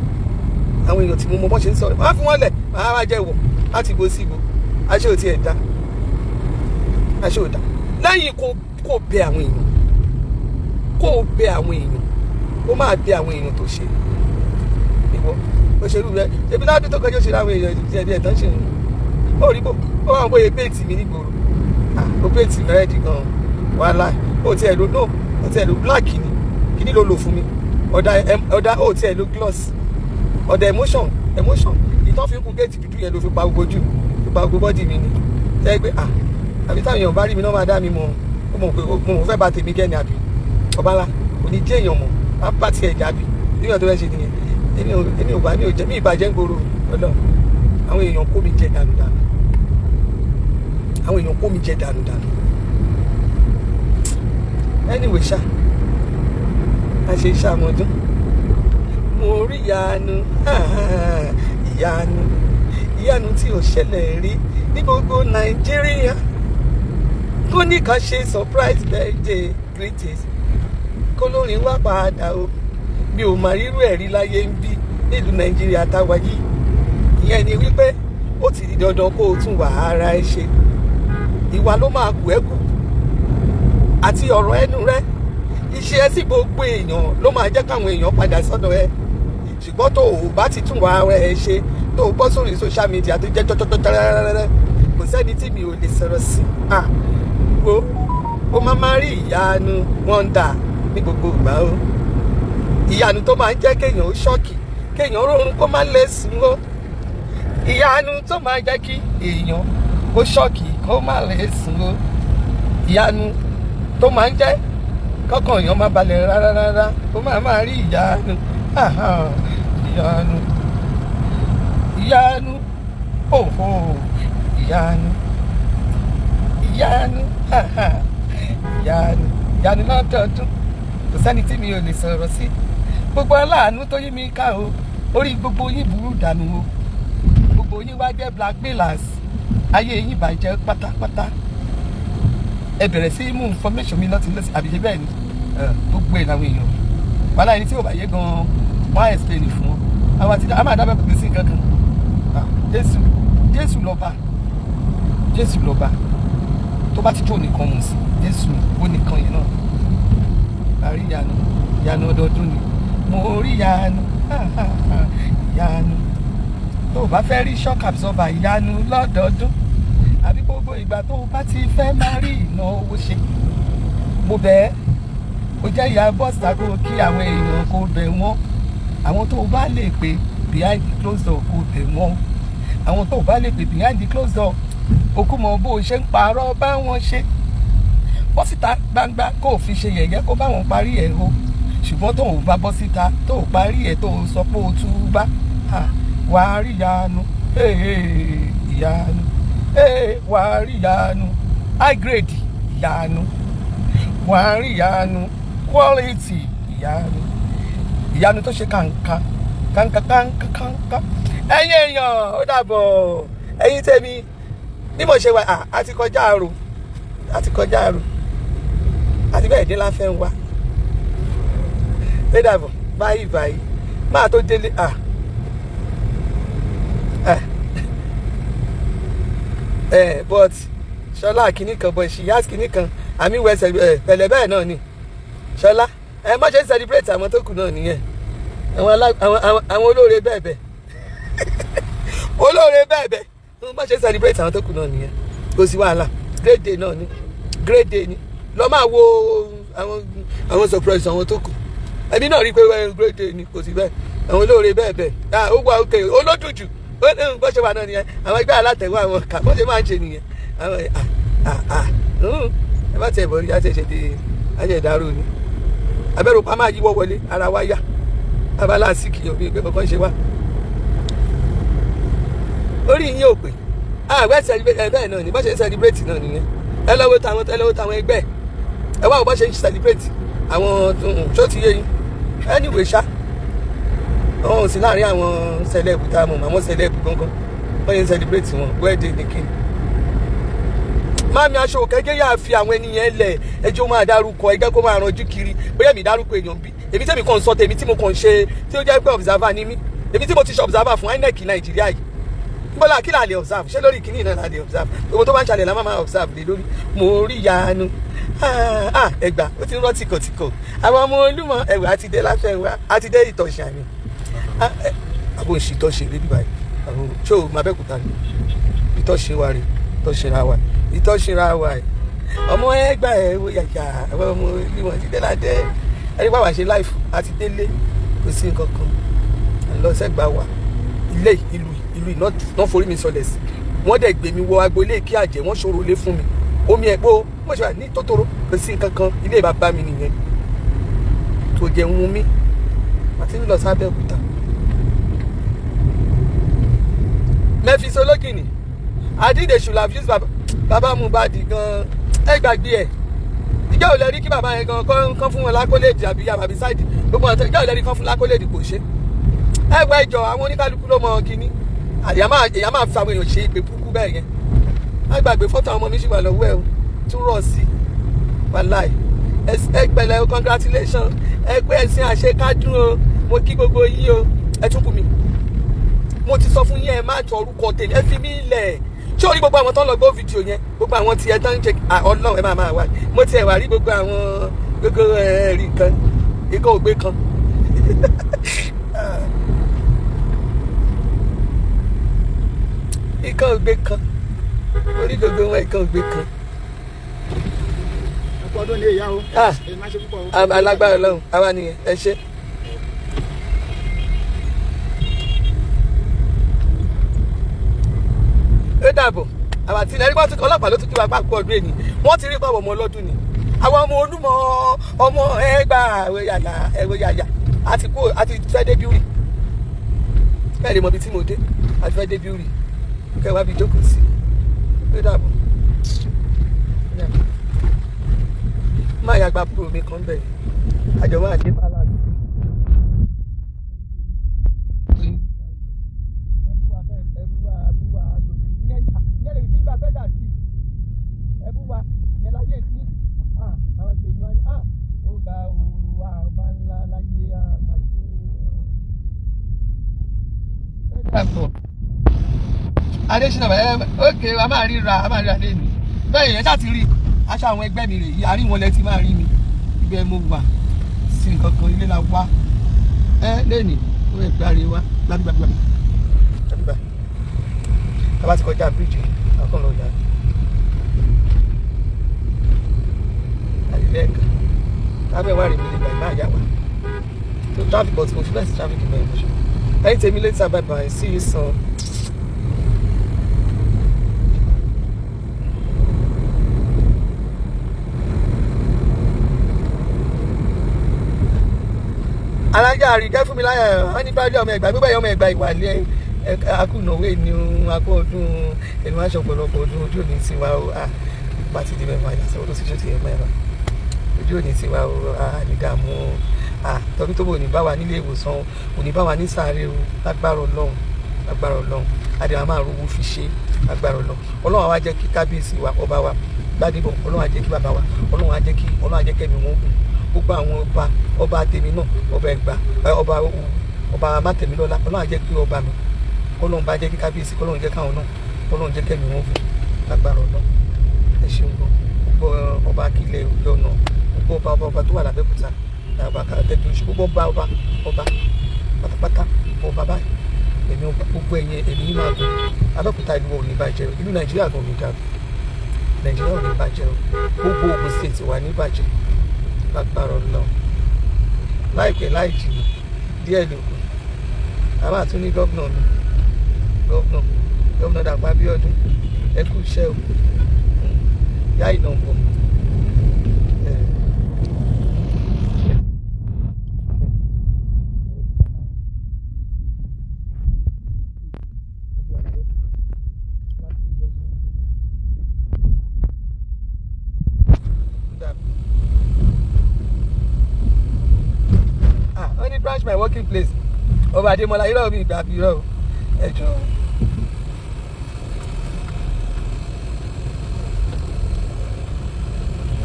àwọn èèyàn tí mo mọ bọ́n ṣe ń sọ̀rọ̀, wọ́n á fi wọ́n lẹ̀, máa wá jẹ́ wọ̀ láti bo sí ibo. Aṣẹ́ ò tiẹ̀ dá, aṣẹ́ ò dá lẹ́yìn kó bẹ àwọn èèyàn. Kó o bẹ àwọn èèyàn, ó máa bẹ àwọn èèyàn tó ṣe ìwọ òṣèlú rẹ. Ebi ládùn tó kọjá òṣèlú, àwọn èèyàn díẹ̀ díẹ̀ tán ṣe ń ó rí bò ó wà bóyá paint mi nígboro. Ah, ó paint mi red gan, wàhálà. Ó tiẹ̀ lo, no, ó tiẹ̀ lo black ni. Kíní ló lò fún mi? Ọ̀dà, ọ̀dà. Ó tiẹ̀ lo gloss, ọ̀dà emotion, emotion ìtàn fi ń kun géètì dúdú yẹn ló fi pa gbogbo ojú, fi pa gbogbo body mi ni. Tẹ́ pé, ah, àbí táwọn èèyàn bá rí mi náà máa dá mi mọ̀. Ó mọ̀ pé mo fẹ́ bà tèmi jẹ́ ni, àbí ọba ńlá kò ní jẹ́ èèyàn mọ̀, á bá tiẹ̀ jábí nígbà tó fẹ́ ṣe nìyẹn. Èmi ò bá mi ò jẹ́ mi ìbàjẹ́ ń gbòòrò ọlọ́run. Àwọn èèyàn kó mi jẹ dànù dànù, àwọn èèyàn kó mi jẹ dànù dànù. Anyway ṣá, a ṣe iṣẹ́ àmọ́dún. Mo rí ìyanu, ìyanu, ìyanu tí ò ṣẹlẹ̀ rí ní gbogbo Nàìjíríà. Kó ní ká ṣe surprise birthday greetings, kó lórin wá padà o. Mi ò mà rírú ẹ̀ rí láyé ń bí nílùú Nàìjíríà táwa yìí. Ìyẹn ni wípé ó ti di dandan kó o tún wà ara ẹ ṣe. Ìwà ló máa kù ẹ́ kù àti ọ̀rọ̀ ẹnu rẹ, iṣẹ́ ẹ sí gbogbo èèyàn ló máa jẹ́ káwọn èèyàn padà sọ́dọ̀ ẹ. Ṣùgbọ́n tó o bá ti tún wà ara ẹ ṣe, tó o bọ́ sórí social media tó jẹ́ tọ́tọ́tọ́, kò sẹ́ni tí mi ò lè sọ̀rọ̀ sí. Ah, wo, ó máa máa rí ìyanu, wonder ní gbogbo ìgbà o. Ìyanu tó máa ń jẹ́ kéèyàn ó shock, kéèyàn rọrùn kó má lè sùn o. Ìyanu tó máa jẹ́ kí èèyàn kó shock, kó má lè sùn o. Ìyanu tó máa ń jẹ́ kọ́kàn èèyàn má balẹ̀ rárá rárá. Ó máa máa rí ìyanu, ìyanu, ìyanu, òhò, ìyanu, ìyanu, ìyanu, ìyanu lọ́dọọdún. Kò sẹ́ni tí mi ò lè sọ̀rọ̀ sí. Gbogbo aláàánú tó yí mi ká o, orí gbogbo yín burú dànù o. Gbogbo yín wá jẹ́ blackmailers, ayé yín bàjẹ́ pátápátá. Ẹ bẹ̀rẹ̀ sí mú information mi lọ́tí lọ́sí, àbí ṣe bẹ́ẹ̀ ni? Gbogbo ẹ̀ làwọn èèyàn wàhálà. Ẹni tí ò bá yé gan-an, wọ́n á explain fún wọn. Àwọn àti a máa dábẹ́ kò sí nǹkan kan. Jésù, Jésù lọ́ba, Jésù lọ́ba. Tó bá ti jó nìkan mọ̀ sí Jésù, ó nìkan yẹn náà. Àrí ìyanu, ìyanu ọdọọdún ni. Mo rí ìyanu, ìyanu. Tó o bá fẹ́ rí shock absorber, ìyanu lọ́dọọdún, àbí gbogbo ìgbà tó o bá ti fẹ́ máa rí ìnáwó ṣe, mo bẹ̀ ẹ́, ó jẹ́ ìyá bọ́sà, kó kí àwọn èèyàn, kó bẹ̀ wọ́n. Àwọn tó o bá lè pè behind the closed door, kó bẹ̀ wọ́n. Àwọn tó o bá lè pè behind the closed door, òkú mọ bó o ṣe ń parọ́ bá wọn ṣe. Bọ́ síta gbangba, kó o fi ṣe yẹ̀yẹ́, kó bá wọn parí ẹ̀ o. Ṣùgbọ́n tó o bá bọ́ síta, tó o parí ẹ̀, tó o sọ pé o túbá, wàá rí ìyanu, ìyanu, wàá rí ìyanu, high grade ìyanu, wàá rí ìyanu, quality ìyanu, ìyanu tó ṣe kàǹkà kàǹkà kàǹkà kàǹkà. Ẹ̀yin èèyàn, ó dàbọ̀. Ẹ̀yin tèmi, bí mo ṣe wà, á ti kọjá àrò, á ti kọjá àrò, àti bẹ́ẹ̀ dé láfẹ́ ń wá. Ó dàbọ̀, báyìí báyìí, máa tó délé. À ẹ ẹ, but Ṣọlá kìíní kan, but she has kìíní kan àmì wẹ ẹ pẹ̀lẹ́. Bẹ́ẹ̀ náà ni Ṣọlá ẹ má ṣe ń celebrate àwọn tó kù náà nìyẹn. Àwọn olóore bẹ́ẹ̀ bẹ́ẹ̀, olóore bẹ́ẹ̀ bẹ́ẹ̀, má ṣe ń celebrate àwọn tó kù náà nìyẹn. Kò sí wàhálà, great day náà ni, great day ni. Lọ máa wo àwọn surprise àwọn tó kù. Ẹbí náà rí i pé great day ni, kò sí bẹ́ẹ̀. Àwọn olóore bẹ́ẹ̀ bẹ́ẹ̀, ah, ó wà òkè olódùjù. Ó ní bó ṣe wà náà nìyẹn. Àwọn ẹgbẹ́ alátẹ̀wọ́, àwọn kà bó ṣe máa ń ṣe nìyẹn. Àwọn, ah ah ah, ẹ bá tiẹ̀ bọ̀ rí, àti ẹ̀ṣẹ̀ dé àti ẹ̀dárò ni abẹ́rù pa máa yíwọ́ wọlé. Ara wa yá, abala síkì òbí pé kankan ṣe wá. Orí yín ò pè àwẹ̀ celebrate ẹ. Bẹ́ẹ̀ náà ni bó ṣe ń celebrate náà nìyẹn. Ẹ lọ́wọ́ táwọn ẹgbẹ́ ẹ wá wò bó ṣe ń celebrate àwọn tó ti yé yín. Anyway ṣá, wọn ò sí láàrin àwọn celeb tá a mọ̀, àwọn celeb gangan wọ́n yẹn ń celebrate wọn. Wedding ní kíni? Mami aṣọ òkè yà fi àwọn ènìyàn lẹ̀. Ẹjọ́ máa dárúkọ ẹgbẹ́, kó máa ranjú kiri. Bóyá mi dárúkọ èèyàn bí èmi tẹ́mi kàn ń sọ tèmi tí mo kàn ń ṣe, tí ó jẹ́ pé observer ni mí. Èmi tí mo ti ṣe observer fún INEC Nàìjíríà yìí, bọ́lá kí là lè observe ṣé lórí kìíní náà là lè observe. Gbogbo tó bá ń ṣàlẹ̀ la máa observe lé lórí. Mo rí ìyanu. Ẹgbà ó ti ń rọ́ tìkọ̀tìkọ̀. Àwọn ọmọ Olúmọ ẹwà àti dé láfẹ́ wa, àti dé ìtọ̀ṣà ni. Àbò ń ṣe ìtọ̀ṣe rí bíbáyìí. Àwọn ṣó o máa bẹ́kúta ni ìtọ̀ṣe wa rè, ìtọ̀ṣe ra wa, ìtọ̀ṣe ra wa. Ọmọ ẹgbà ẹ wo yàyà. Àwọn ọmọ Olúmọ ti dé ládé ẹni pàwọn àṣẹ láìfù àti délé, kò sí nǹkan kan lọ sẹ́gbà wa. Ilé ìlú iná náà forí mi sọlẹ̀ sí. Wọ́n dẹ̀ gbé mi wọ agboolé kí àjẹ́ wọ́n ṣòro lé fún mi. Omi ẹ̀ pé mo ṣe wà ní tótóró, kò sí nǹkan kan. Ilé bàbá mi nìyẹn tó jẹ́ ń mí àti lọ sábẹ́ òkúta. Memphis Ológìní, I think they should have used Baba, Baba Mohbad gan. Ẹ gbàgbé ẹ. Ìjọ ò lè rí kí bàbá yẹn gan kán fún wọn l'accolade àbí àbí side gbogbo ọ̀tọ̀. Ìjọ ò lè rí kán fún l'accolade, kò ṣe. Ẹ wọ ẹjọ, àwọn oníkálukú ló mọ kínní. Èyàn máa fi àwọn èèyàn ṣe ìpè burúkú bẹ́ẹ̀ yẹn. Má gbàgbé fọ́tò àwọn ọmọ mi ṣì wà lọ́wọ́ ẹ o, tún rọ̀ sí i. Wàláì, ẹ pẹ̀lẹ́ o, congratulation. Ẹ pé ẹ̀sìn àṣekádùn o. Mo kí gbogbo yín o. Ẹ tún kù mí. Mo ti sọ fún yín, ẹ má jọ orúkọ tèmi, ẹ fi mí lẹ̀. Ṣé orí gbogbo àwọn tó ń lọ gbọ́ fídíò yẹn, gbogbo àwọn tí ẹ tán ń ṣe Ọlọ́run, ẹ máa máa wá. Mo tiẹ̀ wá rí gbogbo àwọn gbogbo ẹ̀rí kan ikọ̀ ògbé kan. Ikọ̀ ògbé kan orí gbogbo wọn, ikọ̀ ògbé kan. Ẹkú ọdún ní ìyá o. Ẹ má ṣe púpọ̀ o. Alágbára Ọlọ́run, àwa nìyẹn. Ẹ ṣé. Ó dàbọ̀. Àwọn àti ilẹ̀ rí ọlọ́pàá ló tún kí wa pa kú ọdún èyí. Wọ́n ti rí pàwọ̀ ọmọ ọlọ́dún ni àwọn ọmọ Olúmọ, ọmọ ẹgbà ẹwọ yàyà, ẹwọ yàyà. Àti kú, àti fẹ́ dé bíúrì bẹ́ẹ̀ ni mo bí tí mo dé. Àti fẹ́ dé bíúrì kẹ́ wá bí jókòó sí. Ó dàbọ̀. Má yàgbá búrò mi kan bẹ̀, àjọ máa dé palace. Adésínà ẹ, ókè, a máa ríra, a máa ríra lẹ́nu bẹ́ẹ̀ yẹn. Ṣáà ti rí aṣọ àwọn ẹgbẹ́ mi rè yí, àárín wọn lẹ ti máa rí mi. Ibẹ̀ mo wà sí nǹkan kan, ilé la wá ẹ lẹ́nìí. Ó yẹ gbáre wá gbágbágbá gbágbá. Tá a bá ti kọjá bíríìjì, àkàn lọ yá àbí bẹ́ẹ̀ kan tábẹ̀ wá rí mi lè gbà ìbá àyà wa tó traffic, but kò fi bẹ́ẹ̀ sí traffic bẹ́ẹ̀ bó ṣe. Ẹ̀yin tèmi, later, bye bye, see you soon. Alájà àríkẹ́ fún mi láyà wọn ní bájú ọmọ Ẹ̀gbá gbígbà ọmọ Ẹ̀gbá ìwàlẹ̀ akúnàwé ni akú ọdún ẹni wá ṣọ̀pọ̀lọpọ̀ ọdún. Ojú òní tiwa o. Bá ti di mẹ́fà ìdásẹ́ ó tó sì ṣó ti yẹ mẹ́fà. Ojú òní tiwa o, ànídààmú tọdún tó bò ní bá wa nílé ìwòsàn, òní bá wa ní sáré o. Lágbára Ọlọ́run, lágbára Ọlọ́run, adé wa máa rówó fi ṣe. Lágbára Ọlọ́run, Ọlọ́run á wá jẹ́ kí kábíyèsí wa, ọba wa Gbádébọ̀, Ọlọ́run á jẹ́ kí bàbá wa, Ọlọ́run á jẹ́ kí, Ọlọ́run á jẹ́ kẹ́mi wọn gùn. Gbogbo àwọn ọba, ọba tèmi náà, ọba Ẹ̀gbá, ọba Òwu, ọba Mátẹ̀mílọ́lá, Ọlọ́run á jẹ́ kí ọba mi, Ọlọ́run bá jẹ́ kí kábíyèsí, Ọlọ́run jẹ́ káwọn náà, Ọlọ́run jẹ́ kẹ́mi wọn gùn lágbára Ọlọ́run. Ẹ ṣeun gan. Gbogbo ọba akílẹ̀ òkè ọ̀nà, gbogbo ọba, ọba, ọba tó wà lábẹ́òkúta, ọba kàtẹ́bí oṣù, gbogbo ọba, ọba, ọba pátápátá, ọba báyìí, èmi gbogbo ẹ̀yìn èmi máa gùn. Abẹ́òkúta ìlú ò ní bàjẹ́. Ìlú Nàìjíríà gan ò ní dàrú. Nàìjíríà ò ní bàjẹ́ o. Gbogbo Ògùn State wà ní bàjẹ́ lágbára Ọlọ́run. Láìpẹ́ láì jìnnà, díẹ̀ ló kù, a máa tún ní gómìnà mi, gómìnà Dàpọ̀ Abíọ́dún. Ẹ kú iṣẹ́ o. Yá ìnàbọ̀. Wọ́n ní branch my working place. Ọba Adémọlá, irọ́ mi ìgbà bí irọ́ o. Ẹ jọ̀ọ́.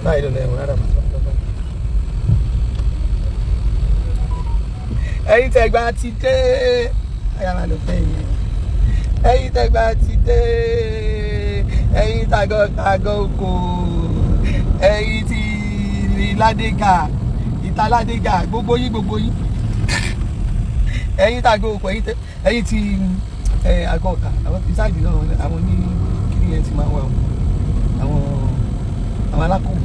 Báyìí ló lẹ́wọ̀n rárá bàtà lọ́gbọ́n. Ẹ̀yin tẹ̀gbà ti dé, ayé máa lọ fẹ́ yẹn. Ẹ̀yin tẹ̀gbà ti dé, ẹ̀yin tàgọ́ tàgọ́ oko. Ẹ̀yin ti Ládégà, ìta Ládégà, gbogbo yín, gbogbo yín, ẹ̀yin tá a gbé òkú, ẹ̀yin ti àgọ́ ọ̀kà, àwọn ìsáàdì náà, àwọn ní kíni yẹn ti máa wà o, àwọn alákòwò.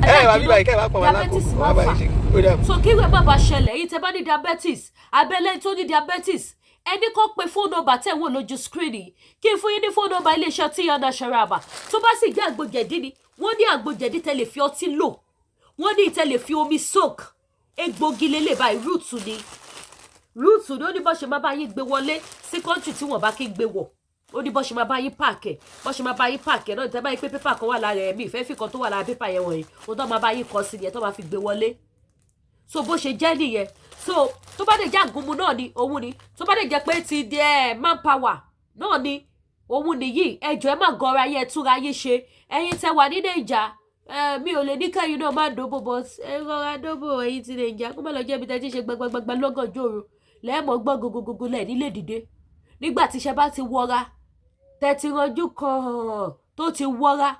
Ẹ wà bíbá yìí, kẹ́ ẹ bá pọ̀ wọn alákòwò Diabetes wọn máa bá fà. yìí ṣe ó dà. So kí ìwé má bàa ṣẹlẹ̀, èyí tẹ́ bá ní diabetes, abẹ́lé tó ní diabetes, ẹni kọ́ pé phone number tẹ̀ wò lójú screen yìí, kí n fún yín ní phone number iléeṣẹ́ tí yọ̀ǹda ṣẹ̀ráàbà. Tó bá sì jẹ́ àgbo jẹ̀dí ni, wọ́n ní àgbo jẹ̀dí tẹ́ lè fi ọtí lò, wọ́n ní tẹ́ lè fi omi soak. Egbògi lélẹ̀ báyìí, root ni, root ni. Ó ní bó ṣe máa bá yín gbé wọlé sí country tí wọ́n bá kí ń gbé wọ̀. Ó ní bó ṣe máa bá yín pack ẹ̀, bó ṣe máa bá yín pack ẹ̀ náà. Tẹ́ báyìí pé paper kan wà lára ẹ̀mí ìfẹ́ fìkan tó wà lára paper yẹn wọ̀nyí, ó tó máa bá yín kọ sí ni ẹ̀ tó máa fi gbé wọlé. So bó ṣe jẹ́ nìyẹn. So tó bá dé jẹ́ àgúnmu náà ni òun ni, tó bá dé jẹ́ pé ti di ẹ manpower náà ni òun nìyí. Ẹjọ́, ẹ má gọra yẹ, túra yín ṣe. Ẹ̀yin tẹ́ wà ní Nàìjà, mi ò lè ní kẹ́yìn náà má dóbò, but ẹ rọra dóbò. Ẹ̀yin ti Nàìjà, kó má lọ jẹ́ ibi tẹ́ ti ṣe gbẹgbẹgbẹ lọ́gànjọ́ òru lẹ́ẹ̀mọ́ gbọ́ gogogogo lẹ̀ nílé dìde. Nígbà tíṣẹ́ bá ti wọra, tẹ́ ti ranjú kan tó ti wọra,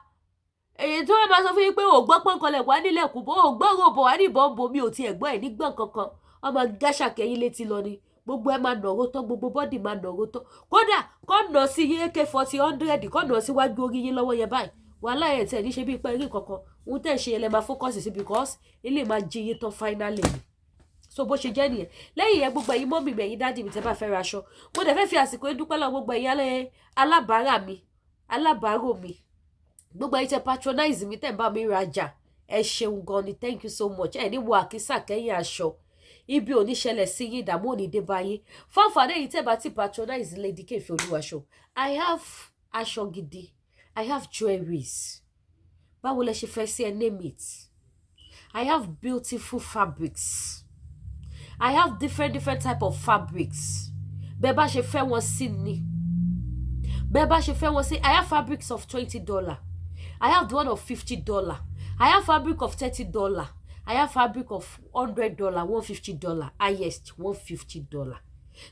èyí tí wọ́n máa sọ fún yín pé ò gbọ́ pọ́nkanlẹ̀ wá nílẹ̀ kù bó ò gbọ́ ròbọ̀ wá ní ìbọn bò, mi ò tiẹ̀ gbọ́ ẹ̀ nígbọ̀n kankan. Wọ́n máa gáṣà kẹ́yìn létí lọ ni. Gbogbo ẹ máa nọ̀rọ̀ tán, gbogbo body máa nọ̀rọ̀ tán. Kódà kọ́ nà sí yín AK 40 100, kọ́ nà síwájú orí yín lọ́wọ́ yẹn báyìí, wàhálà ẹ̀ tẹ̀ ní ṣe bí pẹ́ rí kankan. Ohun tẹ̀ ṣe yẹn lẹ máa focus sí, because ilé máa jí yín tán finally ni. So bó ṣe jẹ́ nìyẹn. Lẹ́yìn yẹn, gbogbo ẹ̀yin mummy mi, ẹ̀yin daddy mi tẹ́ bá fẹ́ ra aṣọ, mo dẹ̀ fẹ́ fi àsìkò yìí dúpẹ́ lọ́wọ́ gbogbo ẹ̀yin alábàárà mi, alábàárò mi, gbogbo ẹ̀yin tẹ́ patronize mi, tẹ́ ń bá mi rajà. Ẹ ṣeun gan ni, thank you so much. Ẹ ní wo àkísà kẹ́yìn aṣọ, ibi ò ní ṣẹlẹ̀ sí yín, ìdààmú ò ní dé bá yín. Fáfàdé yìí tẹ́ bá ti patronize Lady K Ìfẹ́ Olúwaṣọ, I have aṣọ gidi, I have jewelries. Báwo lẹ ṣe fẹ́ sí ẹ? Name it. I have beautiful fabrics, I have different different type of fabrics. Bẹ́ẹ̀ bá ṣe fẹ́ wọn sí ni, bẹ́ẹ̀ bá ṣe fẹ́ wọn sí. I have fabrics of $20, I have the one of $50, I have fabric of $30, I have fabric of $100, $150, highest $150.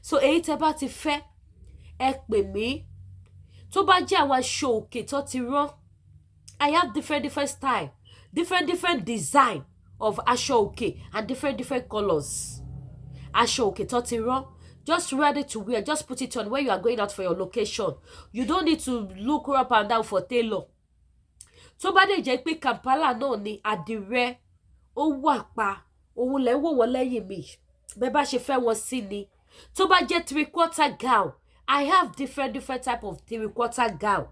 So èyí tẹ́ bá ti fẹ́, ẹ pè mí. Tó bá jẹ́ àwọn aṣọ òkè tó ti rán, I have different different style, different different design of aṣọ òkè and different different colours. Aṣọ òkè tó ti rán, just ready to wear, just put it on when you are going out for your location. You don't need to look up and down for tailor. Tó bá dé jẹ́ pé Kampala náà ni, àdìrẹ ó wà pa, òun lẹ́ wò wọ́n lẹ́yìn mi. Bẹ́ẹ̀ bá ṣe fẹ́ wọn sí ni. Tó bá jẹ́ three quarter gown, I have different different type of three quarter gown.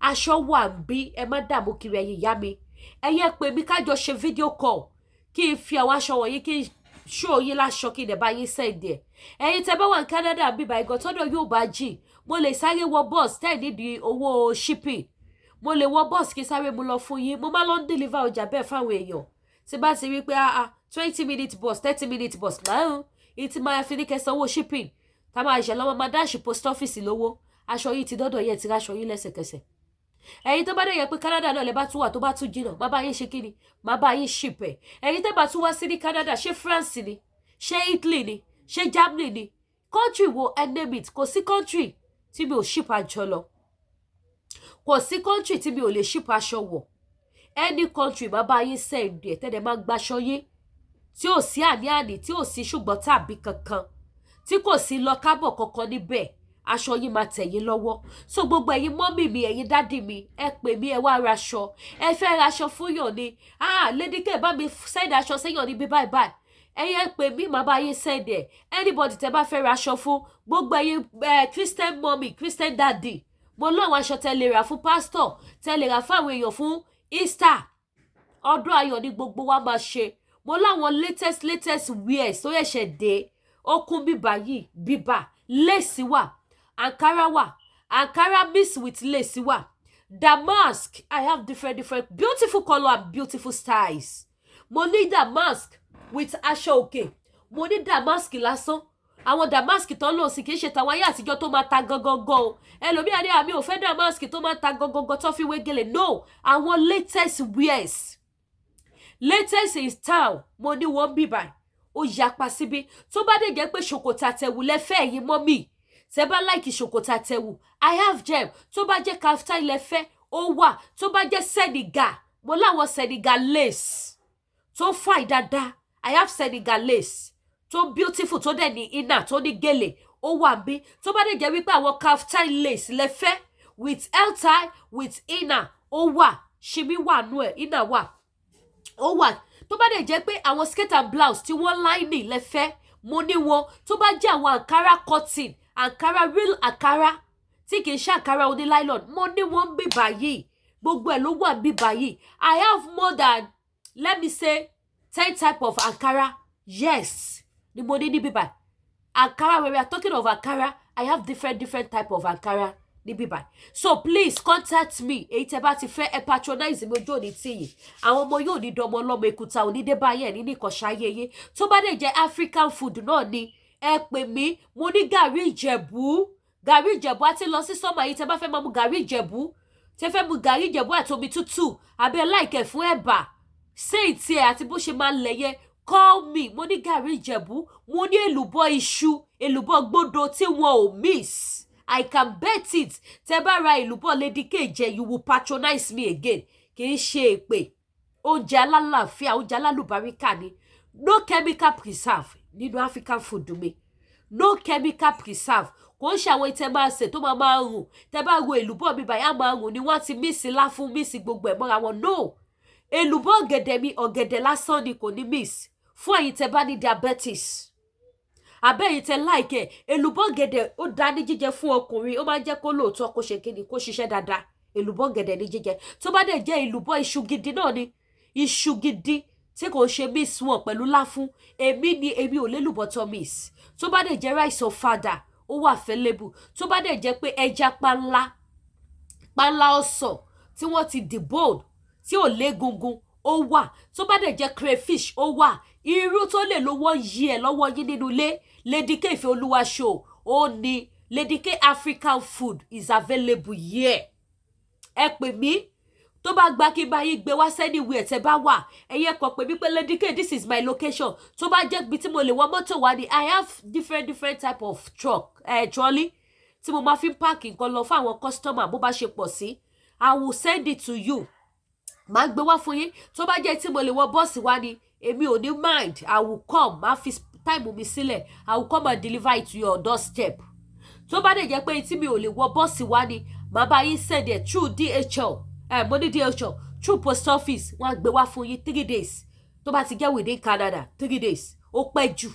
Aṣọ wà ń bí, ẹ má dààmú kiri. Ẹ̀yin ìyá mi, ẹ̀yẹ pè mí kájọ ṣe video call, kí n fi àwọn aṣọ wọ̀nyí, kí n ṣó yín láṣọ, kí n dẹ̀ bá yín send ẹ̀. Ẹ̀yin tẹ́ bá wà ní Canada bíbá ìgàn tọ́dọ̀ yóò bá jì, mo lè sáré wọ bus tẹ́ nídìí owó shipping. Mo lè wọ bus kí sáré mu lọ fún yín. Mo máa lọ ń deliver ọjà bẹ́ẹ̀ fáwọn èèyàn. Tí bá ti rí pé ah ah, 20 minute bus, 30 minute bus láàrún ìtì máa fi ní kẹsàn owó shipping, tá máa ṣe lọ́wọ́, máa dash post office lówó, aṣọ yìí ti dọ́dọ̀ yẹn, ti ráṣọ yín lẹ́sẹ̀kẹsẹ̀. Ẹ̀yin tó bá dẹ̀ yẹ pé Canada náà lè bá tún wà, tó bá tún jìnnà, má bá yín ṣe kíni, má bá yín ship ẹ̀. Ẹ̀yin tẹ́ bá tún wá sí ní Canada, ṣé France ni, ṣé Italy ni, ṣé Germany ni, country wo, ẹ name it. Kò sí country tí mi ò ship aṣọ lọ, kò sí country tí mi ò lè ship aṣọ wọ̀. Any country, má bá yín send ẹ̀, tẹ́lẹ̀ má gbaṣọ yín tí ò sí àní-àní, tí ò sí ṣùgbọ́n tàbí kankan, tí kò sí lọ kábọ̀ kankan níbẹ̀. Aṣọ yín máa tẹ̀ yín lọ́wọ́. So gbogbo ẹ̀yin mummy mi, ẹ̀yin daddy mi, ẹ pè mí, ẹ wá raṣọ. Ẹ fẹ́ raṣọ fún yàn ni, ah, Lady K, bá mi send aṣọ séyàn níbí báyìí báyìí, ẹ̀yin ẹ pè mí, màá bá yín send ẹ̀. Anybody tẹ́ bá fẹ́ raṣọ fún, gbogbo ẹ̀yin Christian mummy, Christian daddy, mo lọ àwọn aṣọ tẹ́ lè rà fún pastor, tẹ́ lè rà fún àwọn èèyàn fún Easter. Ọdún ayọ̀ ni gbogbo wa máa ṣe. Mo láwọn latest latest wears tó ṣẹ̀ṣẹ̀ dé, ó kún bíbá yìí bíbá. Lace wà, ankara wà, ankara mix with lace wà, damask. I have different different beautiful colour and beautiful styles. Mo ní damask with aṣọ òkè, mo ní damask lásán. Àwọn damask tó ń lò sí kì í ṣe tàwọn ayé àtijọ́ tó máa ta gangan o. Ẹlòmíà ní àmì ò fẹ́ damask tó máa ta gangan tó fi wé gèlè. No, àwọn latest wears, latest in town, mo ní wọ́n bíbà, ó yapa síbí. Tó bá dé jẹ́ pé ṣòkòtò àtẹ̀wù lẹ́fẹ̀ẹ́, ẹ̀yin mummy tẹ́ bá like ṣòkòtò àtẹ̀wù, I have them. Tó bá jẹ́ kaftan lẹ́fẹ́, Ó wà. Tó bá jẹ́ Senegal, mo láwọn Senegal lace tó fine dáadáa. I have Senegal lace tó beautiful, tó dẹ̀ ní inner, tó ní gèlè, ó wà bí. Tó bá dẹ̀ jẹ́ wípé àwọn kaftan lace lẹ fẹ́ with head tie, with inner, ó wà. Ṣimi wà nú ẹ̀, inner wà, ó wà. Tó bá dẹ̀ jẹ́ pé àwọn skirt and blouse tí wọ́n lining lẹ fẹ́, mo ní wọn. Tó bá jẹ́ àwọn ankara cotton, ankara, real ankara tí kì í ṣe ankara oní nylon, mo ní wọn bí báyìí. Gbogbo ẹ̀ ló wà bí báyìí. I have more than, let me say, 10 type of ankara. Yes, ni mo ní ní bíbáyìí. Ankara, when we are talking of ankara, I have different different type of ankara ní bíbáyìí. So please contact me. Èyí tẹ́ bá ti fẹ́, ẹ patronize mi. Ojú òní tì yín, àwọn ọmọ yóò ní dọmọ ọlọ́mọ, èkúta onídébáyé ẹ̀ ní ìkọ̀ṣáyé yín. Tó bá dẹ̀ jẹ́ African food náà ni, ẹ pè mí. Mo ní gàrí Ìjẹ̀bú. Gàrí Ìjẹ̀bú á ti lọ sí summer yìí. Tẹ́ bá fẹ́ máa mu gàrí Ìjẹ̀bú, tẹ́ fẹ́ mu gàrí Ìjẹ̀bú àti omi tútù, àbẹ́ láìkẹ̀ fún ẹ̀bà ṣé ìtì ẹ̀ àti bó ṣe máa lẹ̀ yẹn, call me. Mo ní gàrí Ìjẹ̀bú, mo ní èlùbọ́ iṣu, èlùbọ́ gbódo tí wọn ò mix. I can bet it, tẹ́ bá ra èlùbọ́ Lady K jẹ, you will patronize me again. Kì í ṣe èpè, oúnjẹ alálàáfíà, oúnjẹ alálùbáríkà ni. No chemical preserve nínú African food mi, no chemical preserve. Kò ń ṣe àwọn ìtẹ́ máa ṣe tó máa máa rùn. Tẹ́ bá ro èlùbọ́ mi báyìí, á máa rùn ni. Wọ́n ti mix láfún, mix gbogbo ẹ̀ mọ́ra wọn. No. Èlùbọ́ ọ̀gẹ̀dẹ̀ mi, ọ̀gẹ̀dẹ̀ lásán ni, kò ní mix. Fún ẹ̀yin tẹ́ bá ní diabetes, àbẹ́yìn tẹ́ like ẹ̀, èlùbọ́ ọ̀gẹ̀dẹ̀ ó dá ní jíjẹ fún ọkùnrin. Ó máa ń jẹ́ kó lóòótọ́, kó ṣe kíni, kó ṣiṣẹ́ dáadáa. Èlùbọ́ ọ̀gẹ̀dẹ̀ ní jíjẹ. Tó bá dẹ̀ jẹ́ èlùbọ́ iṣu gidi náà ni, iṣu gidi tí kò ṣe mix wọn pẹ̀lú láfún, èmi ni èmi ò lélùbọ́ tó mix. Tó bá dẹ̀ jẹ́ rice ọ̀fadà, ó wà available. Tó bá dẹ̀ jẹ́ pé ẹja panla, panla ọsàn tí wọ́n ti debone, tí ò légungun, ó wà. Tó bá dẹ̀ jẹ́ crayfish, ó wà. Irú tó lè lo wọ́n yí ẹ̀ lọ́wọ́ yín nínú ilé, Lady K Ìfẹ́ Olúwa show, ó ní Lady K African food is available here. Ẹ pè mí. Tó bá gba kí n bá yín gbé wá anywhere tẹ́ bá wà, ẹ̀yin kàn pè mí pé, "Lady K, this is my location." Tó bá jẹ́ ibi tí mo lè wọ mọ́tò wá ni, I have different different type of truck, trolley tí mo máa fi ń pack nǹkan lọ fún àwọn customer. Bó bá ṣe pọ̀ sí, I will send it to you, màá gbé wá fún yín. Tó bá jẹ́ tí mo lè wọ bọ́ọ̀sì wá ni, èmi ò ní mind. I will come, máa fi time mi sílẹ̀, I will come and deliver it to your doorstep. Tó bá dẹ̀ jẹ́ pé tí mi ò lè wọ bọ́ọ̀sì wá ni, màá bá yín send it through DHL. Ẹ mo ní DHL, through post office, wọ́n á gbé wá fún yín 3 days. Tó bá ti jẹ́ within Canada, 3 days ó pẹ́ jù.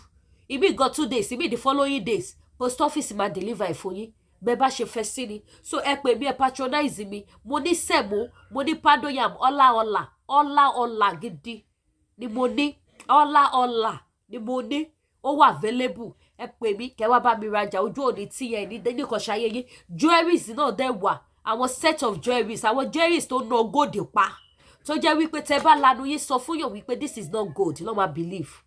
Ìmí gan 2 days, ìmí the following days, post office máa deliver ẹ̀ fún yín. Bẹ́ẹ̀ bá ṣe fẹ́ sí ni. So ẹ pè mí, ẹ patronize mi. Mo ní semo, mo ní poundo yam, ọlá ọlà, ọlá ọlà gidi ni mo ní, ọlá ọlà ni mo ní, ó wà available. Ẹ pè mí kẹ́ wá bá mi rajà. Ojú òní tí yẹn ní nìkan ṣayé yín. Jewelries náà dẹ̀ wà, àwọn set of jewelries, àwọn jewelries tó ná gold pa, tó jẹ́ wípé tẹ́ bá lanu yín sọ fún yàn wípé this is not gold, ló máa believe.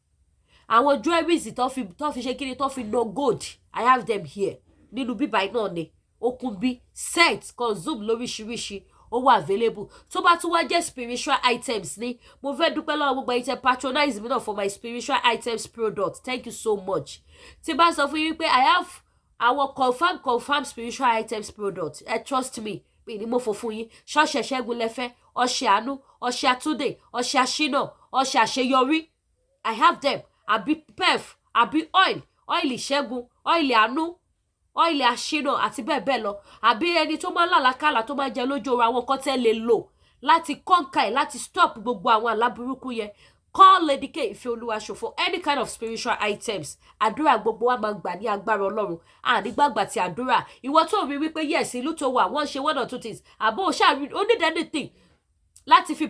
Àwọn jewelries tó fi ṣe kíni, tó fi ná gold, I have them here nínú bíbá náà ni. Okun bí set consume lóríṣiríṣi, ó wà available. Tó bá tún wá jẹ́ spiritual items ni, mo fẹ́ dúpẹ́ lọ́wọ́ gbogbo ẹ̀yin tẹ́ patronize mi náà for my spiritual items product. Thank you so much. Tí bá sọ fún yín pé I have àwọn confirm spiritual items product, ẹ trust me, mi ní mo fò fún yín. Ṣọ́ọ̀ṣẹ̀ ṣẹ́gun lẹ́fẹ́, ọṣẹ àánú, ọṣẹ àtúndè, ọṣẹ àṣínà, ọṣẹ àṣeyọrí, I have them. Àbí perf, àbí oil, oil ìṣẹ́gun, oil àánú, oil àṣínà àti bẹ́ẹ̀ bẹ́ẹ̀ lọ. Àbí ẹni tó máa ń làlákàlà, tó máa ń jẹ lójú oorun, àwọn kan tẹ́ lè lò láti conquer ẹ̀, láti stop gbogbo àwọn àlá burúkú yẹn, call Lady K Ìfẹ́ Olúwaṣọ for any kind of spiritual items. Àdúrà gbogbo wa máa gbà ní agbára Ọlọ́run, ànígbàgbà ti àdúrà. Ìwọ tó rí wípé yes, ìlú tó wà, wọ́n ṣe one or two things, àbó o ṣáà o need anything láti fi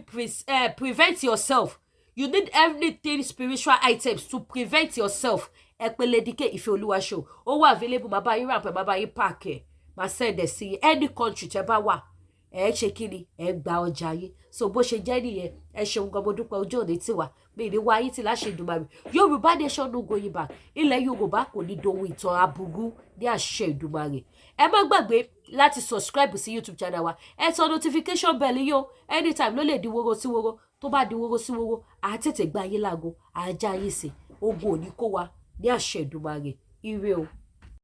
prevent yourself, you need anything spiritual items to prevent yourself, ẹ pè Lady K Ìfẹ́ Olúwaṣọ, ó wà available. Máa bá yín wrap ẹ, máa bá yín pack ẹ, máa send ẹ sí any country tẹ́ bá wà. Ẹ ṣe kí ni, ẹ gba ọjà yín. So bó ṣe jẹ́ nìyẹn. Ẹ ṣeun gan, mo dúpẹ́. Ojú òní tiwa, mi ní wá yín tí láṣẹ Èdùmàrè. Yorùbá nation no going back. Ilẹ̀ Yorùbá kò ní dohun ìtàn aburú ní àṣẹ Èdùmàrè. Ẹ má gbàgbé láti subscribe sí YouTube channel wa. Ẹ tan notification bell yìí o. Anytime ló lè di woro sí woro. Tó bá di woro sí woro, à tètè gba yín láago, à já yín sí. Ogun ò ní kó wa ní àṣẹ Èdùmàrè. Ire o.